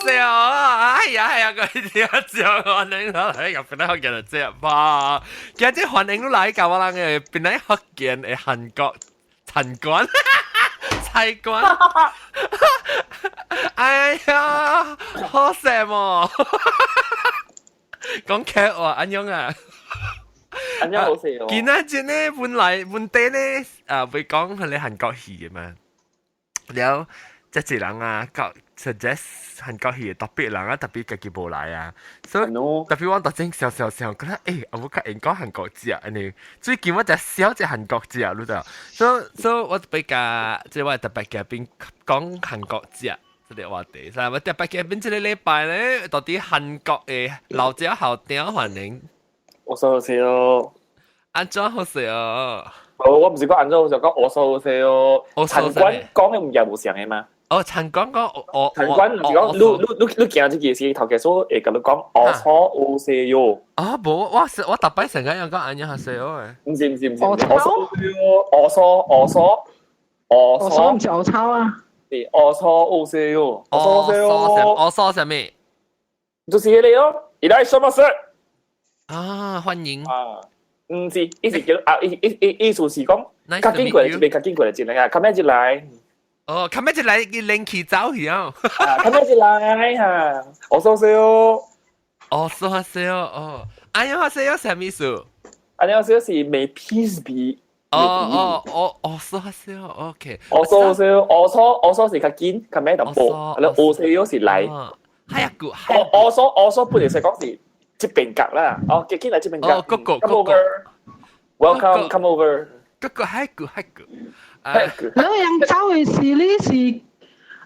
안녕하세요。哎呀哎呀，個聽眾歡迎來個檳榔福建的節目。今日歡迎你來到我人的檳榔福建的韓國餐館菜館。哎呀，好食麼？講劇話按樣啊？按樣好食哦。今仔日呢，本來本地呢，啊，會講係你韓國戲嘅嘛？了，這一人啊，講 suggest 韓國戲的 topic 人啊，特別家己無來啊，所以特別我突然想想想，覺得我較會講韓國字啊，按呢最近我就少隻韓國字啊，你知道？所以我比較即係我特別嘉賓講韓國字啊。這個話題，所以我特別嘉賓這個禮拜咧，到底韓國的老家校長歡迎。 어서오세요。按怎好勢哦？我毋是講按怎好勢，講어서오세요。陳冠講的物件無像的嗎？哦，陳冠講我陳冠毋是講你你你你行這個時頭家所會共你講어서오세요。啊，無，我是我逐擺成日有講안녕하세요的。毋是毋是毋是，어서오세요，어서 어서 我錯毋是我抄啊。是어서오세요，어서오세요， 어서啥物？就是彼個咯，いらっしゃいませ。啊，歡迎。啊，毋是，意思叫啊，意意意意思是講，較緊過來這邊，較緊過來這邊啊，較咩一來？哦，較咩一來，伊冷氣走去啊。啊，較咩一來哈？어서오세요。 어서오세요，哦，안녕하세요，啥物意思？ 안녕하세요是 May peace be。哦哦哦，어서오세요，OK。 어서오세요，어서 어서是較緊，較咩淡薄，啊，오세요是來。係啊，個。 어서 어서本來是講是這邊角啦，哦，緊來這邊角。哦，嗰個，come over。Welcome, come over。嗰個係個係個。你樣走的是你是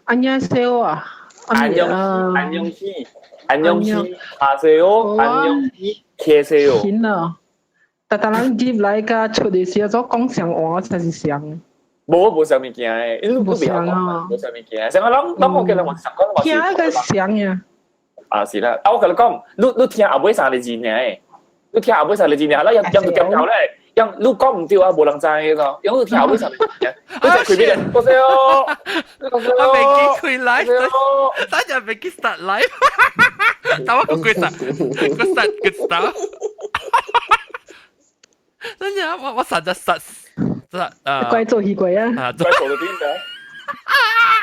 안녕하세요啊？ 안녕 안녕히 안녕히 하세요 안녕히 계세요。 行啊！逐逐人入來甲出的時候，做講上話才是上。無無啥物件的，因為無上啊，無啥物件。成個攏攏我記得我上講話。聽個上呀。啊是啦，啊我共你講，你你聽後尾三個字爾，你聽後尾三個字爾，咱用用點頭咧，用你講毋對啊，無人知咯。因為你聽後尾三個字爾，你就開邊個？我我未記開 live，等陣未記 start live，但我個鬼實，個實個 start。等陣我我實在實實啊！怪做戲鬼啊！啊，怪做到邊㗎？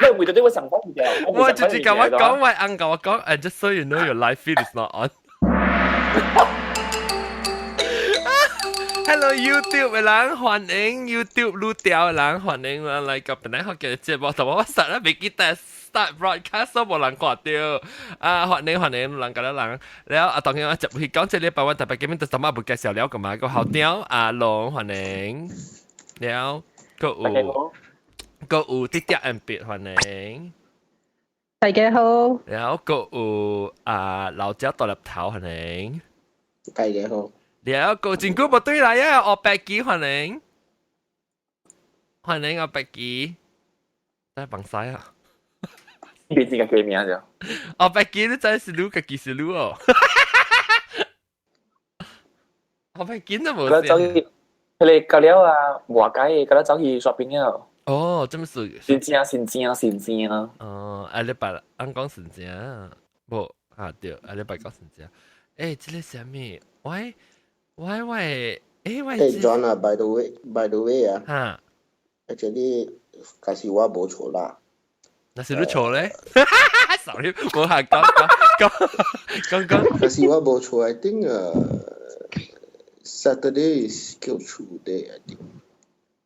你為咗呢個神講嘅，我直接共我講，我按共我講，and just so you know your live feed is not on。Hello YouTube 的人，歡迎 YouTube 愈調的人，歡迎咱來個檳榔福建節目。但我實咧未記得 start broadcast 都無人看到。啊，歡迎歡迎人個人。了啊，當然我接去講這禮拜我特別今日就什麼無介紹了個嘛，個校長阿龍歡迎。了，閣有閣有滴滴 M 別歡迎。大家好。了閣有啊老椒大粒頭歡迎。大家好。了個真久無對來啊！我白機歡迎，歡迎我白機，在放晒啊！變自己叫名就。哦，白機你真是你家己是你哦。我白機都無。走去，佢哋隔了啊，外街，隔了走去 shopping 啊。哦，這麼是。真正，真正，真正啊！哦，下禮拜按講真正，無啊對，下禮拜講真正。欸，這個啥物？喂？喂喂，欸喂！欸 John 啊，by the way，by the way 啊，哈，actually，其實我無錯啦。那是你錯咧？Sorry，我係講講講講。其實我無錯，I think Saturday is 叫厝 day，I think。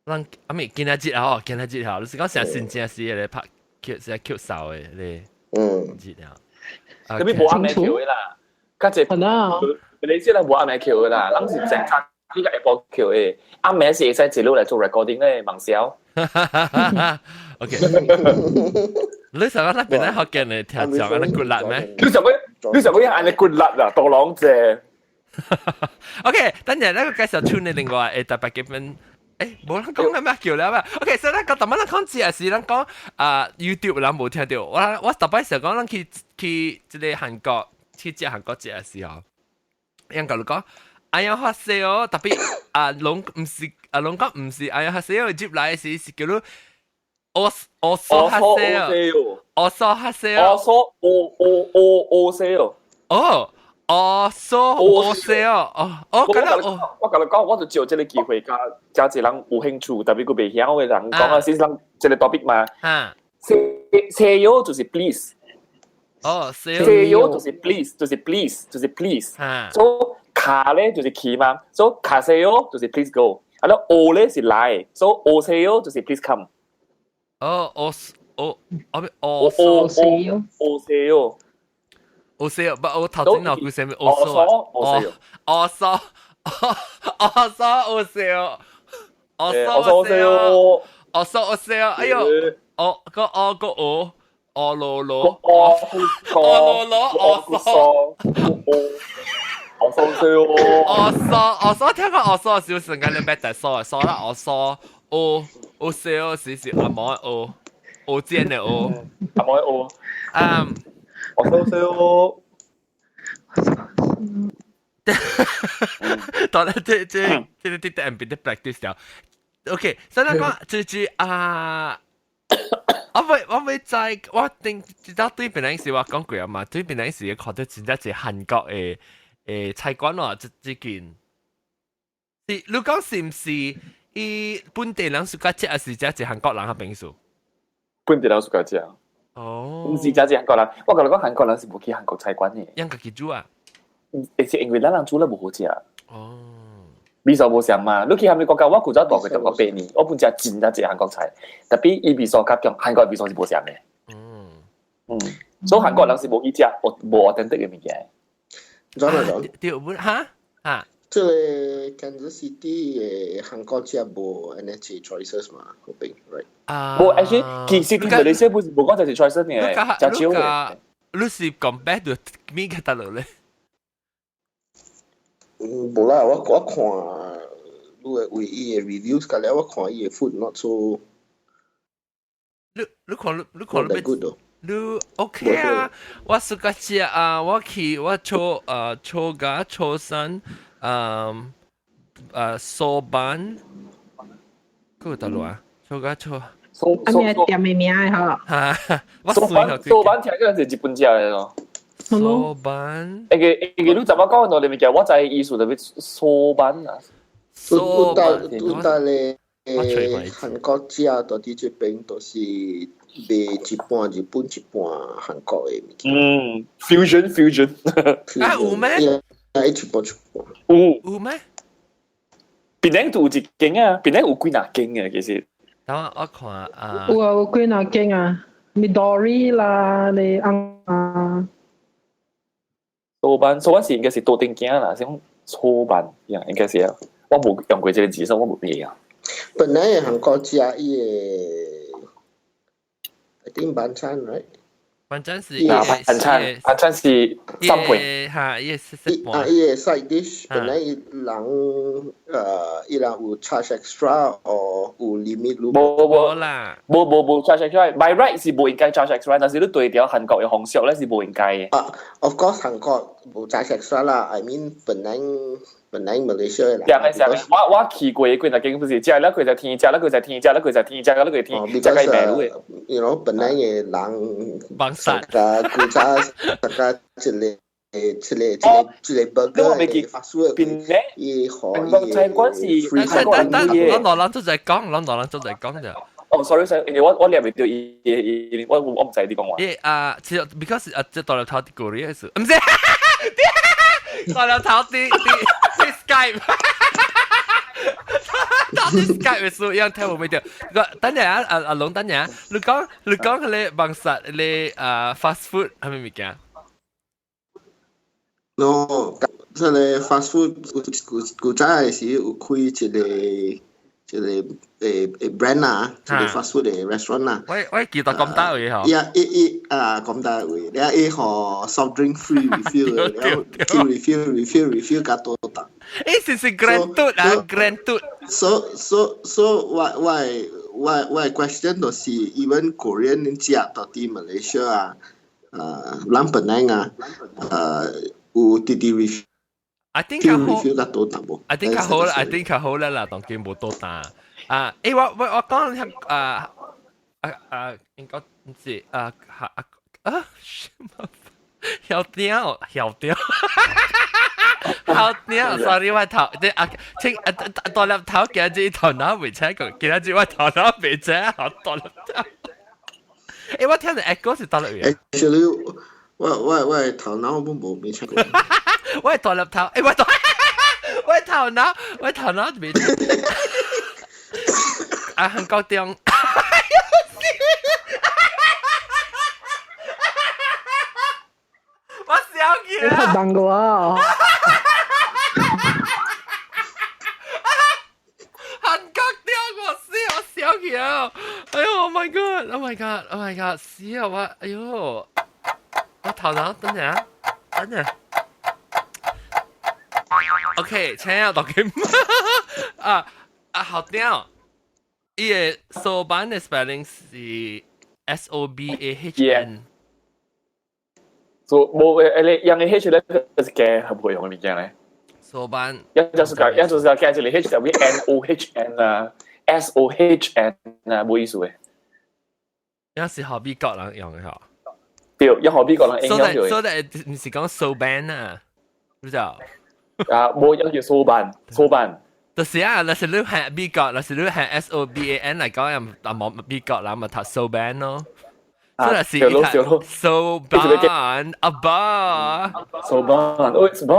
咱阿咪今仔日啊，今仔日啊，你是講成新正時咧拍 Q 是 Q 掃的咧？嗯。日啊。咁邊無暗暝橋的啦，較濟。係啦。你知啦，無暗暝橋的啦，咱是正早呢個下晡橋的，暗暝是會使一路來做 recording 咧，網銷。 OK。你上個那邊咧學見你聽講按呢骨力咩？你上個你上個按呢骨力啊，多浪濟。 OK，等陣呢個介紹村的另外誒特別幾分。誒，無人講啦咩叫了嘛？OK，所以咱講，逐擺咱講這是咱講啊 YouTube 人無聽到。我我逐擺時講，咱去去這個韓國去食韓國食的時候，人共你講，안녕하세요，特別啊，攏毋是啊，攏講毋是안녕하세요，入來時是叫做어서하세요， 어서하세요。 어서 오 오 오 오세요。 哦，어서 오세요。哦，哦，咁樣哦。我共你講，我就借這个機會，共誠濟人有興趣，特別閣袂曉的人講啊，先生這个 topic 嘛。세요 就是 please。哦， 세요 就是 please，就是 please，就是 please。所以가咧就是去嘛，所以가세요 就是 please go。啊，了오咧是來，所以오세요 就是 please come。哦，오 오，哦 오 오 오세요。 오세요，不，我頭先我估寫咩？ 어서 오세요。 어서 어서 오세요。 어서 오세요。 어서 오세요。哎呦，哦個哦個哦，哦羅羅，哦哦羅羅，어서，어서 오세요。 어서 어서聽講어서少瞬間你咩大嗦啊嗦啦，어서 오 오세요是阿毛哦，哦尖的哦，阿毛哦，嗯， 어서 오세요。當然，這這這這這唔變得 practice 了。OK，所以講就是啊，我會在我定知道對邊陣時我講過啊嘛，對邊陣時看到真正是韓國的菜館咯，這這間。是你講是毋是？伊本地人 suka 食，還是這是韓國人較平數？本地人 suka 食。哦，毋是誠濟韓國人，我共你講韓國人是無去韓國菜館的。𪜶家己煮啊？而且因為咱人煮了無好食。哦。味素無相嘛？你去啥物國家？我古早蹛過中國八年，我本食真正濟韓國菜，特別伊味素佮中韓國味素是無相的。嗯，所以韓國人是無去食，無無 authentic 的物件。轉來轉。對，不哈哈。這个 Kansas City 的韓國食無按呢濟 choices 嘛，嗰邊，right？啊，無，actually 其實佇馬來西亞不是無講就是 choices 呢，誠少的。你是講白就物件得落咧？嗯，無啦，我看你的為伊的 reviews 甲了，我看伊的 food not so。你看你你看你 good 你 OK 啊？我 suka 食啊，我去我坐坐甲初三，嗯蘇班，嗰個得落啊？坐甲坐。啊咩店的名吼？哈，蘇班蘇班聽講是日本食的咯。蘇班。會記會記你怎麼講到物件？我知意思特別蘇班啊。有有有搭咧，韓國食到佇這邊都是賣一半日本一半韓國的物件。嗯，fusion fusion。啊有咩？啊，一半一半。有有咩？檳城就有一間啊，檳城有幾若間嘅其實。等我我看啊。有啊，有幾若間啊，Midori 啦，你翁啊。蘇班蘇班是應該是桌頂羹啦，是講粗班，應該是啊。我無用過這个字，所以我無記啊。本來韓國食伊个，I think 반찬 right？ 반찬是 반찬 반찬是三配。哈，伊是啊，伊个 side dish 本來伊人伊人有 charge extra 或有 limit 無無啦，無無無 charge extra。By right 是無應該 charge extra，但是你對著韓國的風俗咧是無應該的。啊，of course 韓國無 charge extra 啦，I mean 本來本來馬來西亞人。兩個兩個，我去過的幾若間不是，食了幾只天，食了幾只天，食了幾只天，食了幾天，食個迷路的。 本來的人，幫殺。個古早大家一个一个一个一个 burger 的發數的，伊予伊菜館是等等等，咱老人都在講，咱老人都在講啫。哦，sorry sorry，因為我念袂著伊伊我毋知你講話。伊啊，其實 because 啊，這大粒頭佇 Korea 是，毋是，大粒頭佇佇佇 Skype，頭佇 Skype 的時候，樣聽無袂著。個等下啊，阿阿龍等下，你講你講彼個幫殺彼個啊 fast food 係咩物件？ No，這个 fast food 有古古早的時有開一个一个brand 啊，一個 fast food 的 restaurant 啊。我記得咁大位嗬。伊伊伊啊，咁大位，了伊予 soft drink free refill，了叫 refill refill refill 較多檔。欸，是是 Grand Tour 啊，Grand Tour。 So 我 question 就是，even Korean 食到佇馬來西亞啊，咱本來啊，有直直 refill。 I think 較好 refill 較多淡薄。 I think 較好啦，I think 較好啦啦，當今無多單。啊，欸，我講啊。啊啊，應該唔是啊啊啊，什麼？曉掉曉掉，好掉，sorry 我頭，啲啊，請啊大粒頭今日頭腦未請過，今日我頭腦未請，好大粒頭。誒，我聽到 echo 是大粒嘅。 Actually，我頭腦本無未請過。我係大粒頭，誒我大，我頭腦未。啊，韓國中。我笑起你太笨過啊！韓國中我死我笑起啊！哎呦，Oh my God！Oh my God！Oh my God！死啊我！哎呦，我頭腦等陣，等陣。OK，請啊，大家啊啊，好屌！伊個蘇版的 spelling 是 SOBAHN。做無誒，你用嘅 H 咧，就是加係唔會用嘅物件咧。蘇版，一就是加一個 H 就變 NOHN 啊，SOHN 啊，冇意思嘅。有時學美國人用嘅嗬。對，一學美國人影響咗。所以唔是講蘇版啊，知道？啊，冇一叫蘇版，蘇版。就是啊，若是你係美國，若是你係 SOBAN 嚟講，又冇美國人咪讀蘇版咯。所以是蘇版阿爸。蘇版，喂，蘇版。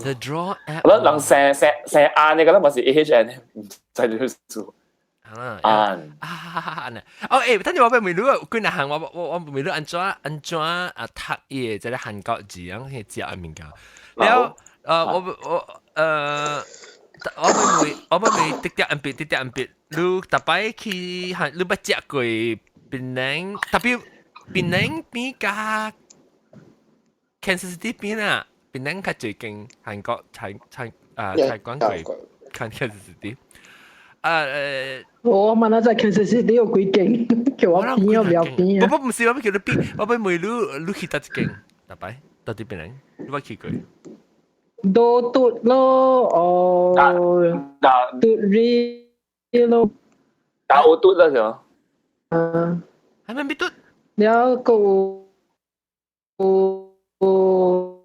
The draw app。我人成成成眼你覺得咪是 AHN，唔使你去做。啊眼啊哦，誒，等陣我俾問你，幾若項我問你按怎按怎啊讀伊的這個韓國字，樣去食的物件。了後，我我誒。我會我會直接按別直接按別，你逐擺去韓，你捌食過檳榔，特別檳榔邊佮 Kansas City 邊啊，檳榔較濟間韓國餐餐啊菜館過 Kansas City。啊誒，我問下在 Kansas City 有幾間，叫我邊我唔要邊啊。不不，唔是我要叫你邊，我要問你，你去佗一間，逐擺到底檳榔，你捌去過？多嘟咯，哦，嘟瑞咯，打我嘟啦就，嗯，係咪咪嘟？了個咯，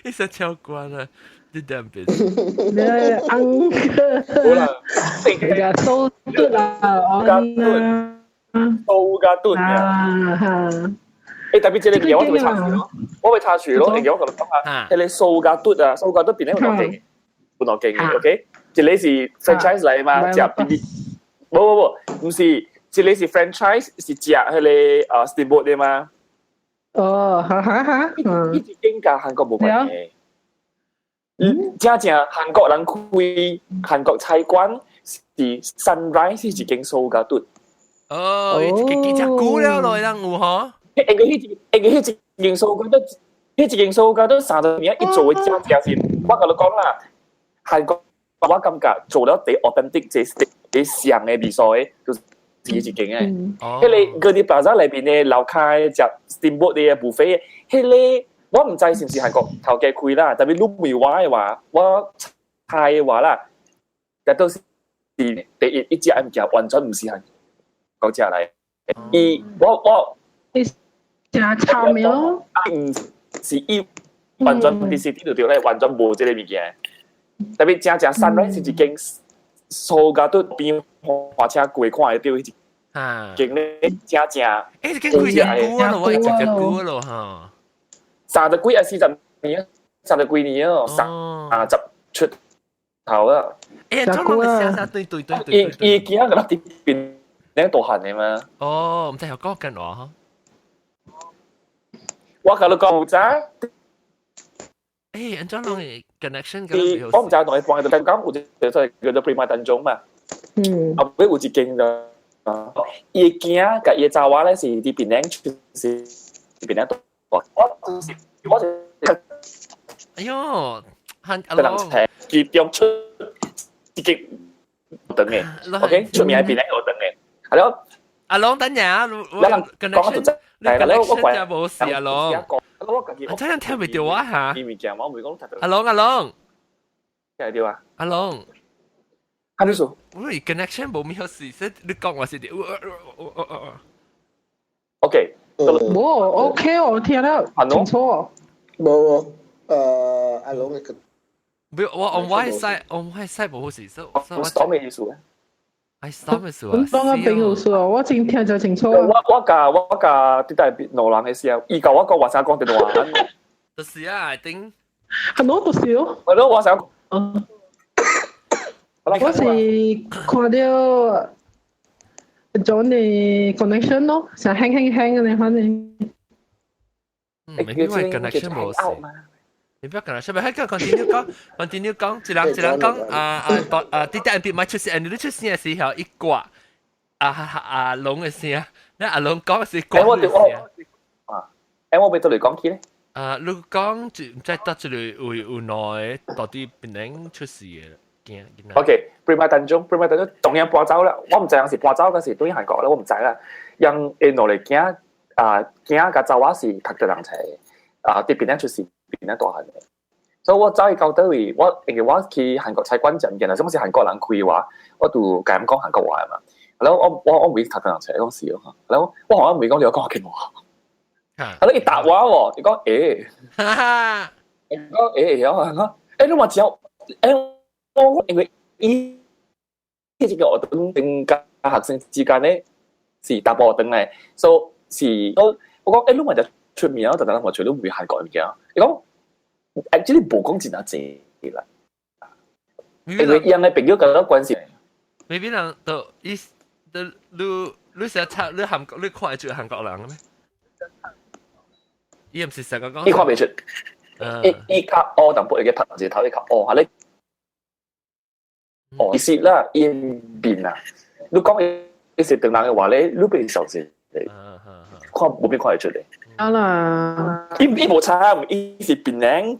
你實超關啦，你點別？你安好啦，個蘇嘟啦，蘇加嘟啊哈。誒，特別這個嘢我就會查住咯，我會查住咯。而我同你講下，係你蘇家嘟啊，蘇家嘟邊咧有兩間，有兩間嘅，OK？一個是 franchise 嚟嘛，食 B B，冇冇冇，唔是，一個是 franchise 是食彼個啊 steamboat 的嘛。哦，哈哈哈，呢一間佮韓國無關係。嗯，正正韓國人開韓國菜館是 Sunrise 是一間蘇家嘟。哦，幾幾隻股了咯，人有嗬？應該彼應該彼一間蘇家都，彼一間蘇家都30年一做的正正是，我共你講啦，韓國我感覺做了第 authentic 這這上的味素的，就是一間的。彼個嗰啲 plaza 內邊的樓跤食 steamboat 的 buffet，彼個我毋知是毋是韓國頭家開啦，特別你問我的話，我猜的話啦，但都是第一一隻物件完全毋是韓國食來。伊我我。食臭面咯，毋是伊完全佇實體就對咧，完全無這個物件。特別正正 Sunrise 是一間蘇家都邊火車過看會著彼一間咧，正正。欸，這間開真久咯，我會食真久咯哈。30幾啊40年，30幾年哦，30出頭啦。欸，怎攏會寫寫對對對對。伊伊囝個佇邊兩大漢的嘛。哦，毋知有講緊話。我共你講有早。欸，按怎攏會 connection 我毋知同伊幫伊就講有一個叫做 Prima 當中嘛。後尾有一間就，伊囝佮伊查某咧是佇檳榔出世，檳榔大。我就是我就。哎喲，韓阿龍。其中出一間長的，OK，出名檳榔有長的，係咯。阿龍等陣，我講就你 connection 就無事阿龍。我真係聽袂著我嚇。阿龍阿龍，聽會著啊？阿龍，看你數。喂，connection 無咩好事，所以你講我是啲。 OK。無 OK 我聽得清楚。無，阿龍嘅。唔，我 on 我 side，on 我 side 無好事，所以我 stop 咩意思咧？ I stop 嘅事啊。咁當我變好事哦，我真聽就清楚。我我共我共啲大別挪人嘅時候，伊共我講話啥講電話。就是啊，I think。係喏，就是咯。我都話想。我是看到 John 的 connection 咯，成輕輕輕嘅你反正。嗯，maybe 我 connection 無事。你不要 connection，咪喺個 continue 講，continue 講，一人一人講啊啊啊！啲啲人別咪出聲，你出聲嘅時候一掛啊阿龍嘅聲，你阿龍講是掛嘅聲。啊，我俾到你講起咧。啊，你講就唔知得一個有有內到底邊能出事嘅。 OK，Prima Tanjung，Prima Tanjung 同樣搬走啦。我唔知是搬走嗰時對韓國咧，我唔知啦。因因落嚟囝啊，囝佮查某是讀得人冊，啊，佇檳城出世，檳城大漢的。所以我走去到佗位，我因為我去韓國差館食物件，若是韓國人開話，我就共𪜶講韓國話嘛。然後我唔會讀得人冊，講是哦。然後我好像唔會講你講福建話。啊！伊答我喎，伊講欸，伊講欸，曉啊，講欸，你嘛知影欸。我因為伊這個學堂跟學生之間咧是大部學堂咧，所以是我講欸，你嘛就出名，但係我絕對唔會韓國物件。伊講，actually 無講真係濟啦，因為𪜶的朋友佮我關係。 maybe 人都伊都你你成日查你韓國你看會出韓國人咩？伊毋是成個講。伊看袂出，伊伊較烏淡薄，伊個拍一個頭，伊較烏，哈咧。哦，其實啦，伊面啊，你講伊是唐人嘅話咧，你變相信，看無邊看會出嚟。啊啦，伊伊無差，伊是檳城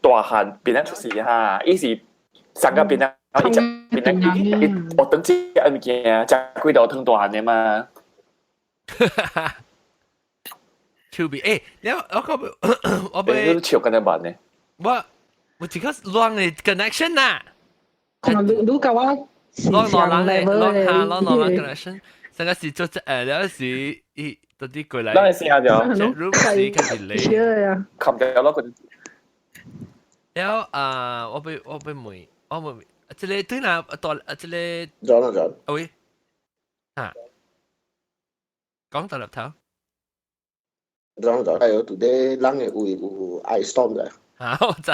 大漢，檳城出世哈，伊是三個檳城，伊食檳城，伊伊學堂食物件，食幾道湯大漢的嘛。手臂，欸，你我個我被你笑緊一慢呢？我我這個亂的 connection 啊！你你教我攞攞人嘅，攞下攞攞人 connection，上個是做了時伊到底過來，咱會試下就，如果是開始嚟，冚掉咯佢。了啊，我被問，我問，這個對哪到這個？咗啦咗。喂，啊，講到立頭。咗咗，係有 today 人嘅會有 ice storm 嘅。啊，我知。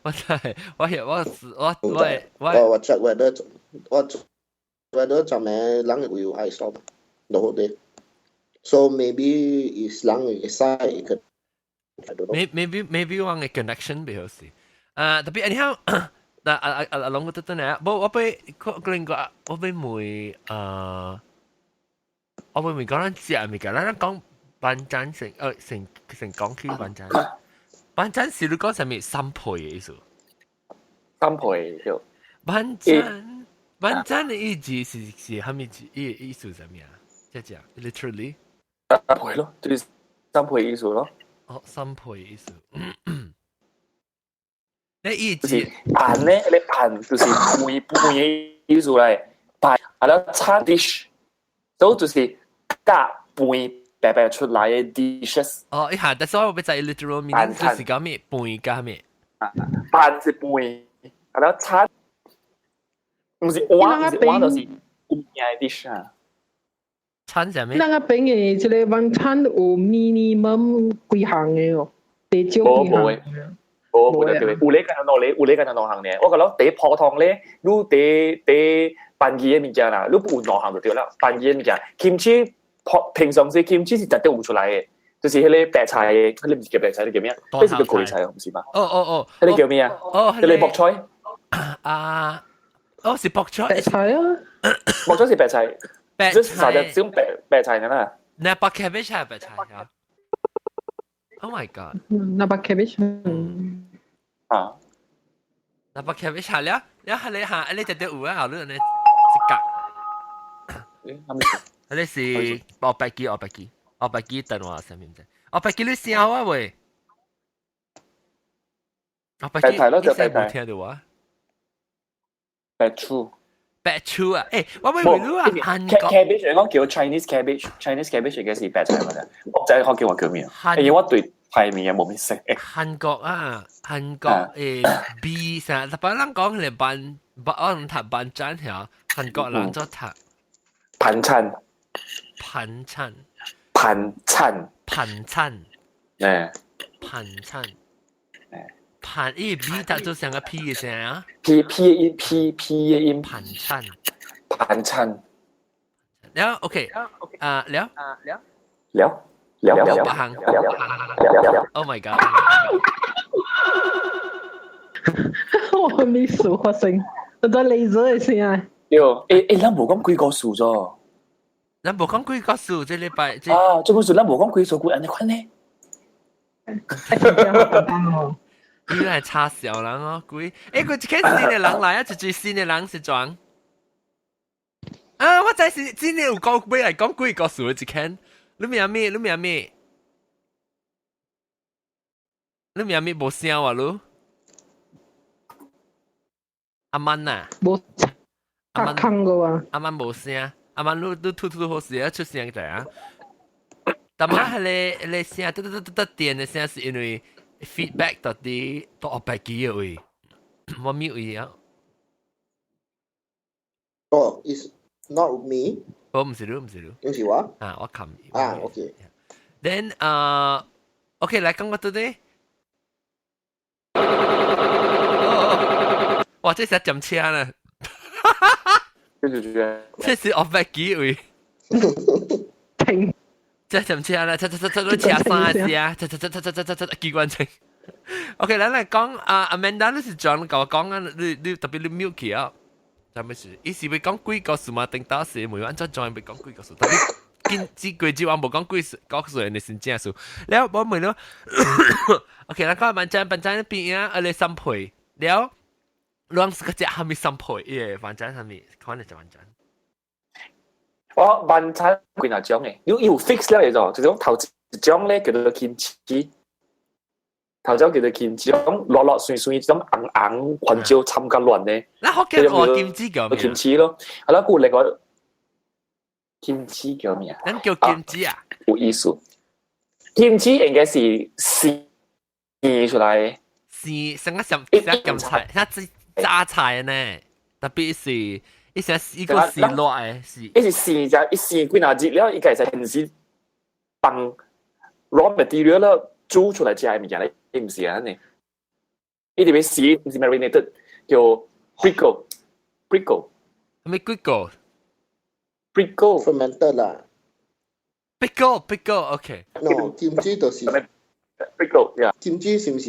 我真係，我係我是我我我我 check weather，我 weather 昨暝人會有 ice storm the whole day. So maybe is 人嘅 side 個。 Maybe 我嘅 connection 比較是。啊，特別 anyhow，嗱阿阿阿龍我得得呢，無我俾可能個我俾問啊，我俾問講咱食物件，咱講 banchan 成成成講起 banchan。Banchan 是你講啥物三倍嘅意思？三倍對。 Banchan banchan 的意思是是啥物字？意意思啥物啊？這只 literally 三倍咯，就是三倍意思咯。哦，三倍意思。你意思？盤咧，你盤就是盤盤嘅意思嚟，盤啊了餐 dish，都就是加盤白白出來嘅 dishes。哦，一下，但是我欲知 literal meaning 就是講咩盤加咩？盤是盤，啊了餐，毋是碗，毋是碗，就是有名嘅 dish 啊。餐啥物？咱個邊嘅這個晚餐有 minimum 幾項嘅哦，最少幾項。無無得有咧干兩咧，有咧干兩項呢。我覺得第普通咧，你第第班機嘅物件啦，你有兩項就對啦。班機嘅物件，kimchi 平常時 kimchi 是絕對有出來嘅，就是彼个白菜嘅，彼个毋是叫白菜，彼個叫咩？彼是叫高麗菜，毋是嗎？哦哦哦，彼个叫咩啊？哦，彼個 bok choy。啊，哦是 bok choy。白菜啊，bok choy 是白菜，白菜，這種白白菜呢？ Napa cabbage 係白菜啊？Oh my god！ Napa cabbage。啊，Napa cabbage 係了，了係你嚇，你直接有啊，你你一格。你是我白記，我白記，我白記等我上面啫。我白記你聲啊喂？我白記，白菜咯，就白菜。聽到啊？白醋。白醋啊！欸，我未問你啊，韓國 cabbage 講叫 Chinese cabbage，Chinese cabbage 應該是白菜嘛？我唔知福建話叫咩。因為我對排面也冇咩識。韓國啊，韓國B 啥？一般人講係班，我唔讀班餐嚇，韓國人做讀盤餐。盤餐。盤餐。盤餐。誒。盤餐。盤伊 B 讀做成個 P 嘅聲啊？P P 嘅音，P P 嘅音。盤餐。盤餐。了 OK，啊了。了。了。了。了。行。Oh my god！我沒數發生，我在雷子嘅聲啊。對，欸，咱無講幾個數咗。咱無講幾個數，這禮拜。啊，這本書咱無講幾數，幾按呢款呢？伊來插小人哦，鬼！欸，佢一開新的人來啊，一隻新的人是裝。啊，我知是真的有講，欲來講鬼故事一間。你名咩？你名咩？你名咩？無聲啊，你？阿曼啊？無。阿曼坑過啊？阿曼無聲，阿曼你吐吐好勢啊，出聲者啊。但係彼個聲，嘟嘟嘟嘟嘟電的聲是因為 feedback 到底到後擺機的位，我 mute 伊啊。哦，is not me。哦，毋是你，毋是你。毋是我。啊，我冚。啊，OK。 Then 啊，OK 來講個到底。哇！這是針車呢。這是後擺機位。停。這針車咧，車車車車都車三聲，車車車車車車車機關車。OK，咱來講啊，Amanda，你是講共我講啊，你特別你 mute 起啊，啥物事？伊是欲講鬼故事嘛？頂當時問按怎轉欲講鬼故事，特別近這幾集我無講鬼故事，你是正事。了，我問你，OK，咱講班長班長邊啊，啊你三倍了，攏是個食蝦米三倍，耶，班長蝦米？看你食班長。我晚餐幾若種嘅，你有 fix 了嘅咗，就是講頭一種咧叫做 kimchi，頭種叫做 kimchi，種落落碎碎，種紅紅番椒摻較亂咧。那福建話 kimchi 叫咩？kimchi 咯，啊，那有另外 kimchi 叫咩啊？咱叫 kimchi 啊？有意思。kimchi 應該是生出來的，生生個什啥鹹菜，啥榨菜呢？特別是。伊成伊個是熱的，是。伊是生只，伊生幾若日了，伊個會使現時放 raw material 了煮出來食的物件咧，伊毋是按呢。伊特別是毋是 marinated，叫 pickle，pickle。啥物 pickle？ pickle fermented 啦。 pickle，pickle，OK。 No，金萁就是 pickle，yeah。金萁是毋是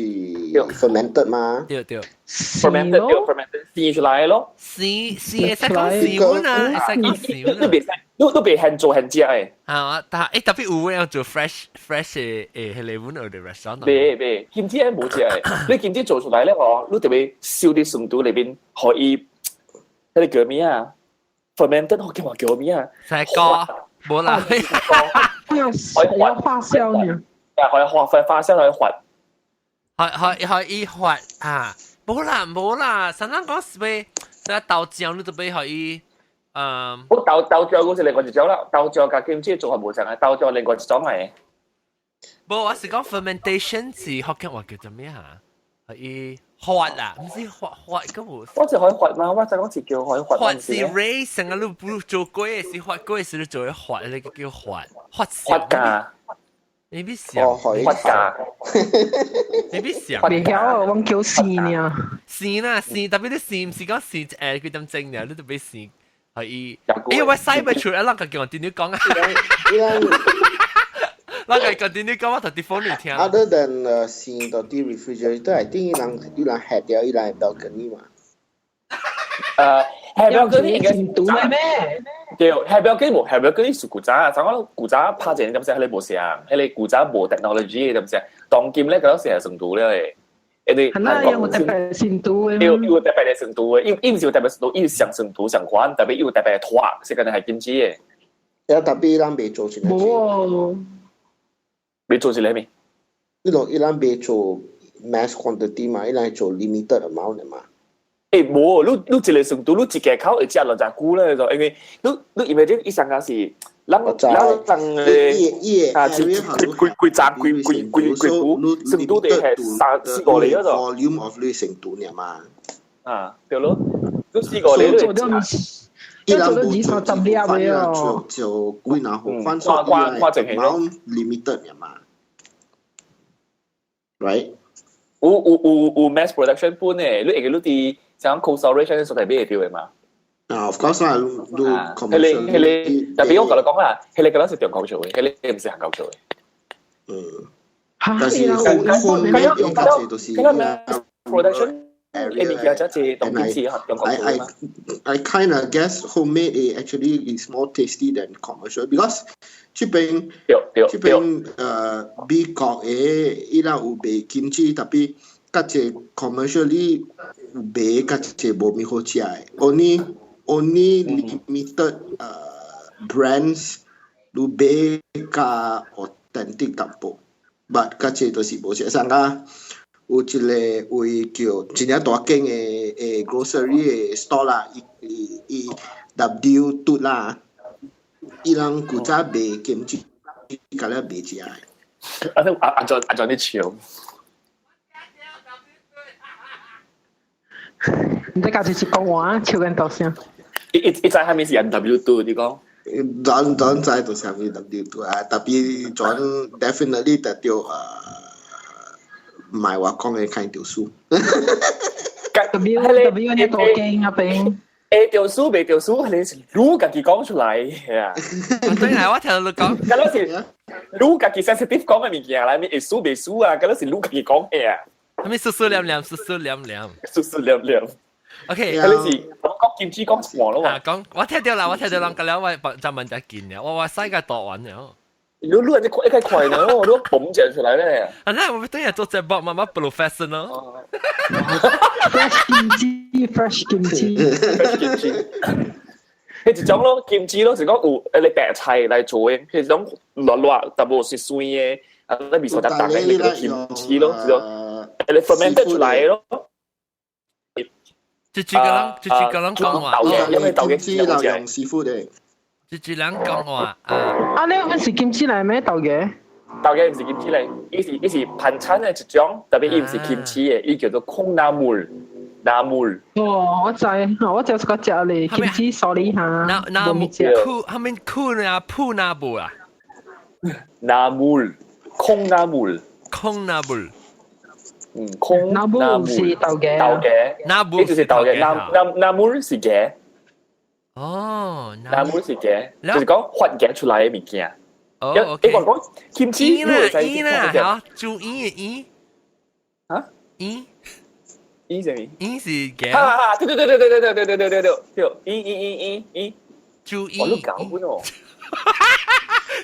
fermented 嘛？對對。 fermented 對 fermented 生出來咯。生生會使講生阮啊，會使講生你你袂使，你你袂現做現食的。啊，但欸特別有要做 fresh fresh 的欸，彼個阮的 restaurant。袂袂，金萁無食的。你金萁做出來咧吼，你特別燒佇酸度裏面，予伊彼個叫咩啊？fermented 福建話叫咩啊？西瓜，無啦。要發酵呢。啊，可以發發發酵可以發，可可可以發啊！無啦無啦，上咱講是欲，啥豆漿你都欲予伊，嗯。我豆漿嗰是另外一種啦，豆漿佮金萁做法無仝啊，豆漿另外一種來。無，我是講 fermentation 是福建話叫做咩啊？予伊發啊，毋是發發個無。我是可以發嗎？我就講是叫可以發。發是 raise 成個你不做過的是發過是你做的發，那個叫發發發酵。你別想，發酵，你別想。袂曉啊，我叫生呢。生啦生，特別你生毋是講生誒幾點鐘呢？你特別生係伊。欸，我使唔出來，咱個叫我點你講啊？咱個講點你講，我頭啲 phone 裡聽。 Other than 生到啲 refrigerator，I think 伊人下掉伊人 balcony 嘛。下 balcony 應該是毒的咩？對，下 balcony 無下 balcony 是古早，就講古早拍一點聲，彼個無啥，彼個古早無 technology 的點聲，當今咧嗰時係成毒了的。因為韓國有特別成毒的。對，有特別的成毒的，伊伊毋是有特別成毒，伊是上成毒上款，特別有特別的拖，是敢若係金萁的。有特別咱袂做一個。無。袂做一個咩？伊攏伊咱袂做 mass quantity 嘛，伊咱做 limited amount 的嘛。無，你一個成都，你一個口會食偌濟久咧？就因為你 imagine 伊上個是人人人嘅啊，一幾幾站幾幾幾幾久，成都地係三四個禮嗰度。 Volume of 你成都爾嘛？啊，對咯，你四個禮做咗伊人做咗二三十粒嘅哦。就幾若好款，所以 amount limited 爾嘛？Right？有有有有 mass production 本嘅，你會記你佇像 cold storage 所在買會著的嘛？啊，of course 啦，你彼個彼個，特別我共你講啦，彼個敢若是中國做的，彼個毋是韓國做的。但是 homemade 較濟都是 production 物件較濟當今是中國做嘛。 I kind of guess homemade actually is more tasty than commercial because 這邊美國的伊人有賣 kimchi，特別較濟 commercially 有賣較濟無咪好食的，only limited brands 有賣較 authentic 淡薄，but 較濟都是無食。上個有一個位叫真正大間的 grocery 的 store 啦，伊伊伊 W 嘟啦，伊人古早賣 kimchi，佮了賣食的。啊，你按按按怎你笑？你在家就是講話，笑緊大聲。伊伊伊知啥物是 M W 嘟，你講？咱咱知就是啥物 W 嘟啊，特別咱 definitely 得著唔係話講的看著輸。 W W 你大間啊邊？會著輸袂著輸，你是你家己講出來啊！對啦，我聽到你講，敢若是你家己 sensitive 講的物件啦，會輸袂輸啊？敢若是你家己講的啊？啥物輸輸黏黏，輸輸黏黏，輸輸黏黏。 OK，彼是我講金子講錯咯啊，講我聽到啦，我聽到人講了，我就問一件了，我話世界度完了。你你這一塊塊呢，我都嘣講出來咧。啊，那我等下做節目，媽媽 professional。 Fresh kimchi，fresh kimchi， fresh kimchi。彼一種咯，kimchi 咯，是講有你白菜來做的，彼種辣辣，淡薄是酸的，啊，那味素淡淡的，那個 kimchi 咯，是講你 fermented 出來的咯。這幾個人，這幾個人講話，因為豆嘅金子就用 seafood 的。這幾人講話啊！啊，你唔是 kimchi 來咩豆嘅？豆嘅毋是 kimchi 來，伊是盤餐的一種，特別伊毋是 kimchi 的，伊叫做 콩나물，나물。哦，我知，我就是個食咧 kimchi，sorry 哈。那那木苦，他們苦呢？鋪那布啊？ 나물，콩나물， 콩나물。嗯，空那布是豆嘅，豆嘅， 나물 就是豆嘅，那那나물是嘅。哦， 나물是嘅，就是講發芽出來的物件。哦，OK。你講講 kimchi，啦，伊啦，好，注意的伊。啊？伊？伊啥物？伊是嘅。哈哈，對對對對對對對對對對對對，伊伊伊伊伊，注意。我都搞不懂。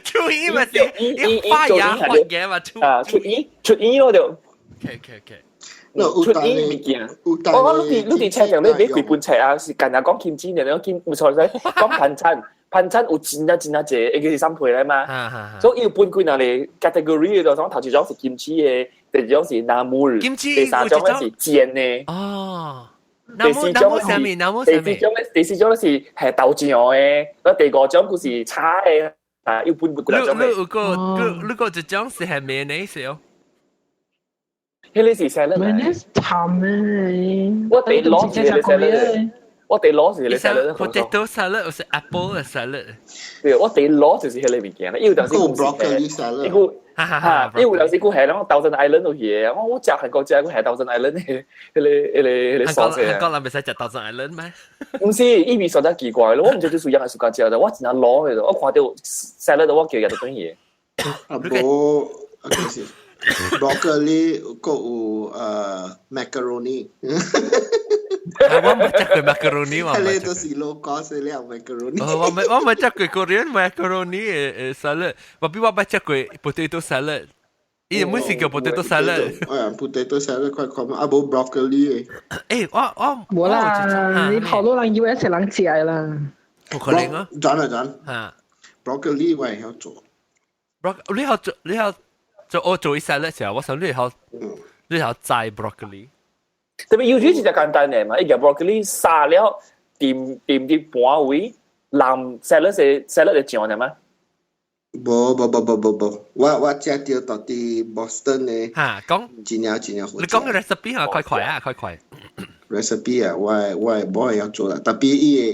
注意咪是伊發芽發芽嘛？啊，出伊出伊咯就。 OK。出伊物件，我講你佇冊上你買幾本冊啊？是干焦講 kimchi 呢？你金毋錯使講盤餐，盤餐有真啊真啊濟，應該是三倍來嘛。所以伊有分幾若個 category 的，就講頭一種是 kimchi 的，第二種是 나물，第三種是煎的。哦，第四種是第四種咧，第四種咧是係豆漿的，那第五種佢是炒的，啊，又分幾若種。你有個你個一種是係 mayonnaise 哦？彼個是 salad 嚟。mayonnaise 淡咩？我哋攞是個 salad，我哋攞是個 salad。 potato salad 或是 apple salad。對，我哋攞就是彼個物件啦。有當時佢 broccoli salad。伊個哈，因為有當時佢係啷 Thousand Island 度嘢，我我食韓國食佢係 Thousand Island 的彼個彼個彼個 sauce。韓國人袂使食 Thousand Island 咩？毋是，伊味實在奇怪咯，我毋知就是樣係暑假食的，我真正攞的，我看到 salad 我叫伊就轉去。啊，無，啊，就是 broccoli 閣有macaroni。我毋食過 macaroni，我彼個都是 low cost 的了 macaroni。我毋食過 Korean macaroni 的 salad，我比我捌食過 potato salad。伊每是叫 potato salad。哎，potato salad 快看啊，無 broccoli 的。欸，我我無啦，你好多人 US 人食的啦。無可能啊！轉啊轉。嚇，broccoli 我會曉做。 broc 你曉做你曉做我做一 salad 時候，我想你曉你曉摘 broccoli。特別要煮是就簡單嘅嘛，一個 broccoli 沙了，掂掂啲半位，淋 salad 是 salad 嘅醬嘅嘛。無無無無無無，我食著到佇 Boston 的，嚇講真正真正好。你講個 recipe 嚇，快快啊，快快。 recipe 啊，我無會曉做啦，特別伊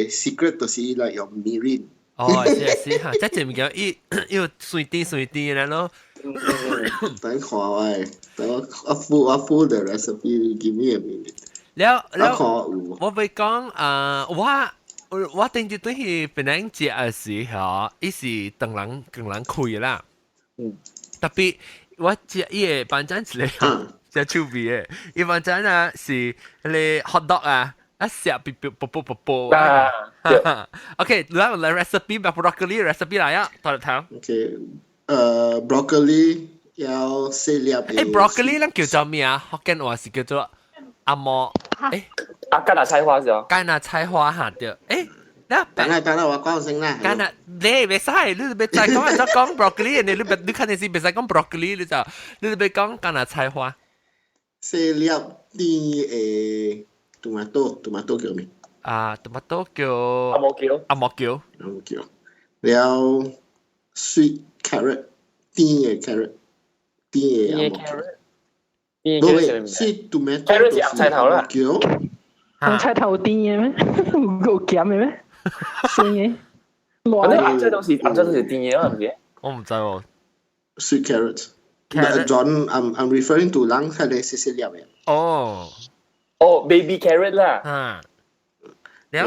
個 secret 就是伊來用 mirin。哦，是是嚇，這隻物件伊伊酸甜酸甜的咯。等看我，等我 full the recipe，give me a minute。了了，我會講啊，我頂住對去檳城食的時候，伊是當人跟人開啦。特別我食伊個班長一個真趣味的，伊班長啊是彼个 hot dog 啊，啊食啵啵啵啵啵啵。啊，OK，來來 recipe，把 broccoli recipe 來啊，頭頭。 OK，broccoli 要四粒。誒，broccoli 咱叫做咩啊？福建話是叫做阿毛。誒，啊，芥菜花是啊？芥菜花嚇對。誒，等下等下，我講先啦。芥你袂使，你別再講，再講 broccoli，你肯定是袂使講 broccoli，你就別講芥菜花。四粒甜的 tomato，tomato 叫咩？啊，tomato 叫紅毛茄。紅毛茄。紅毛茄。了 sweet carrot，甜的 carrot，甜的紅毛茄。甜的 sweet tomato。 carrot 是紅菜頭啦。紅菜頭甜的咩？有鹹的咩？酸的。反正紅菜都是甜的嘛，毋是？我毋知喎。 Sweet carrot。John, I'm referring to 人係你細細粒的。哦。哦，baby carrot 啦。啊。了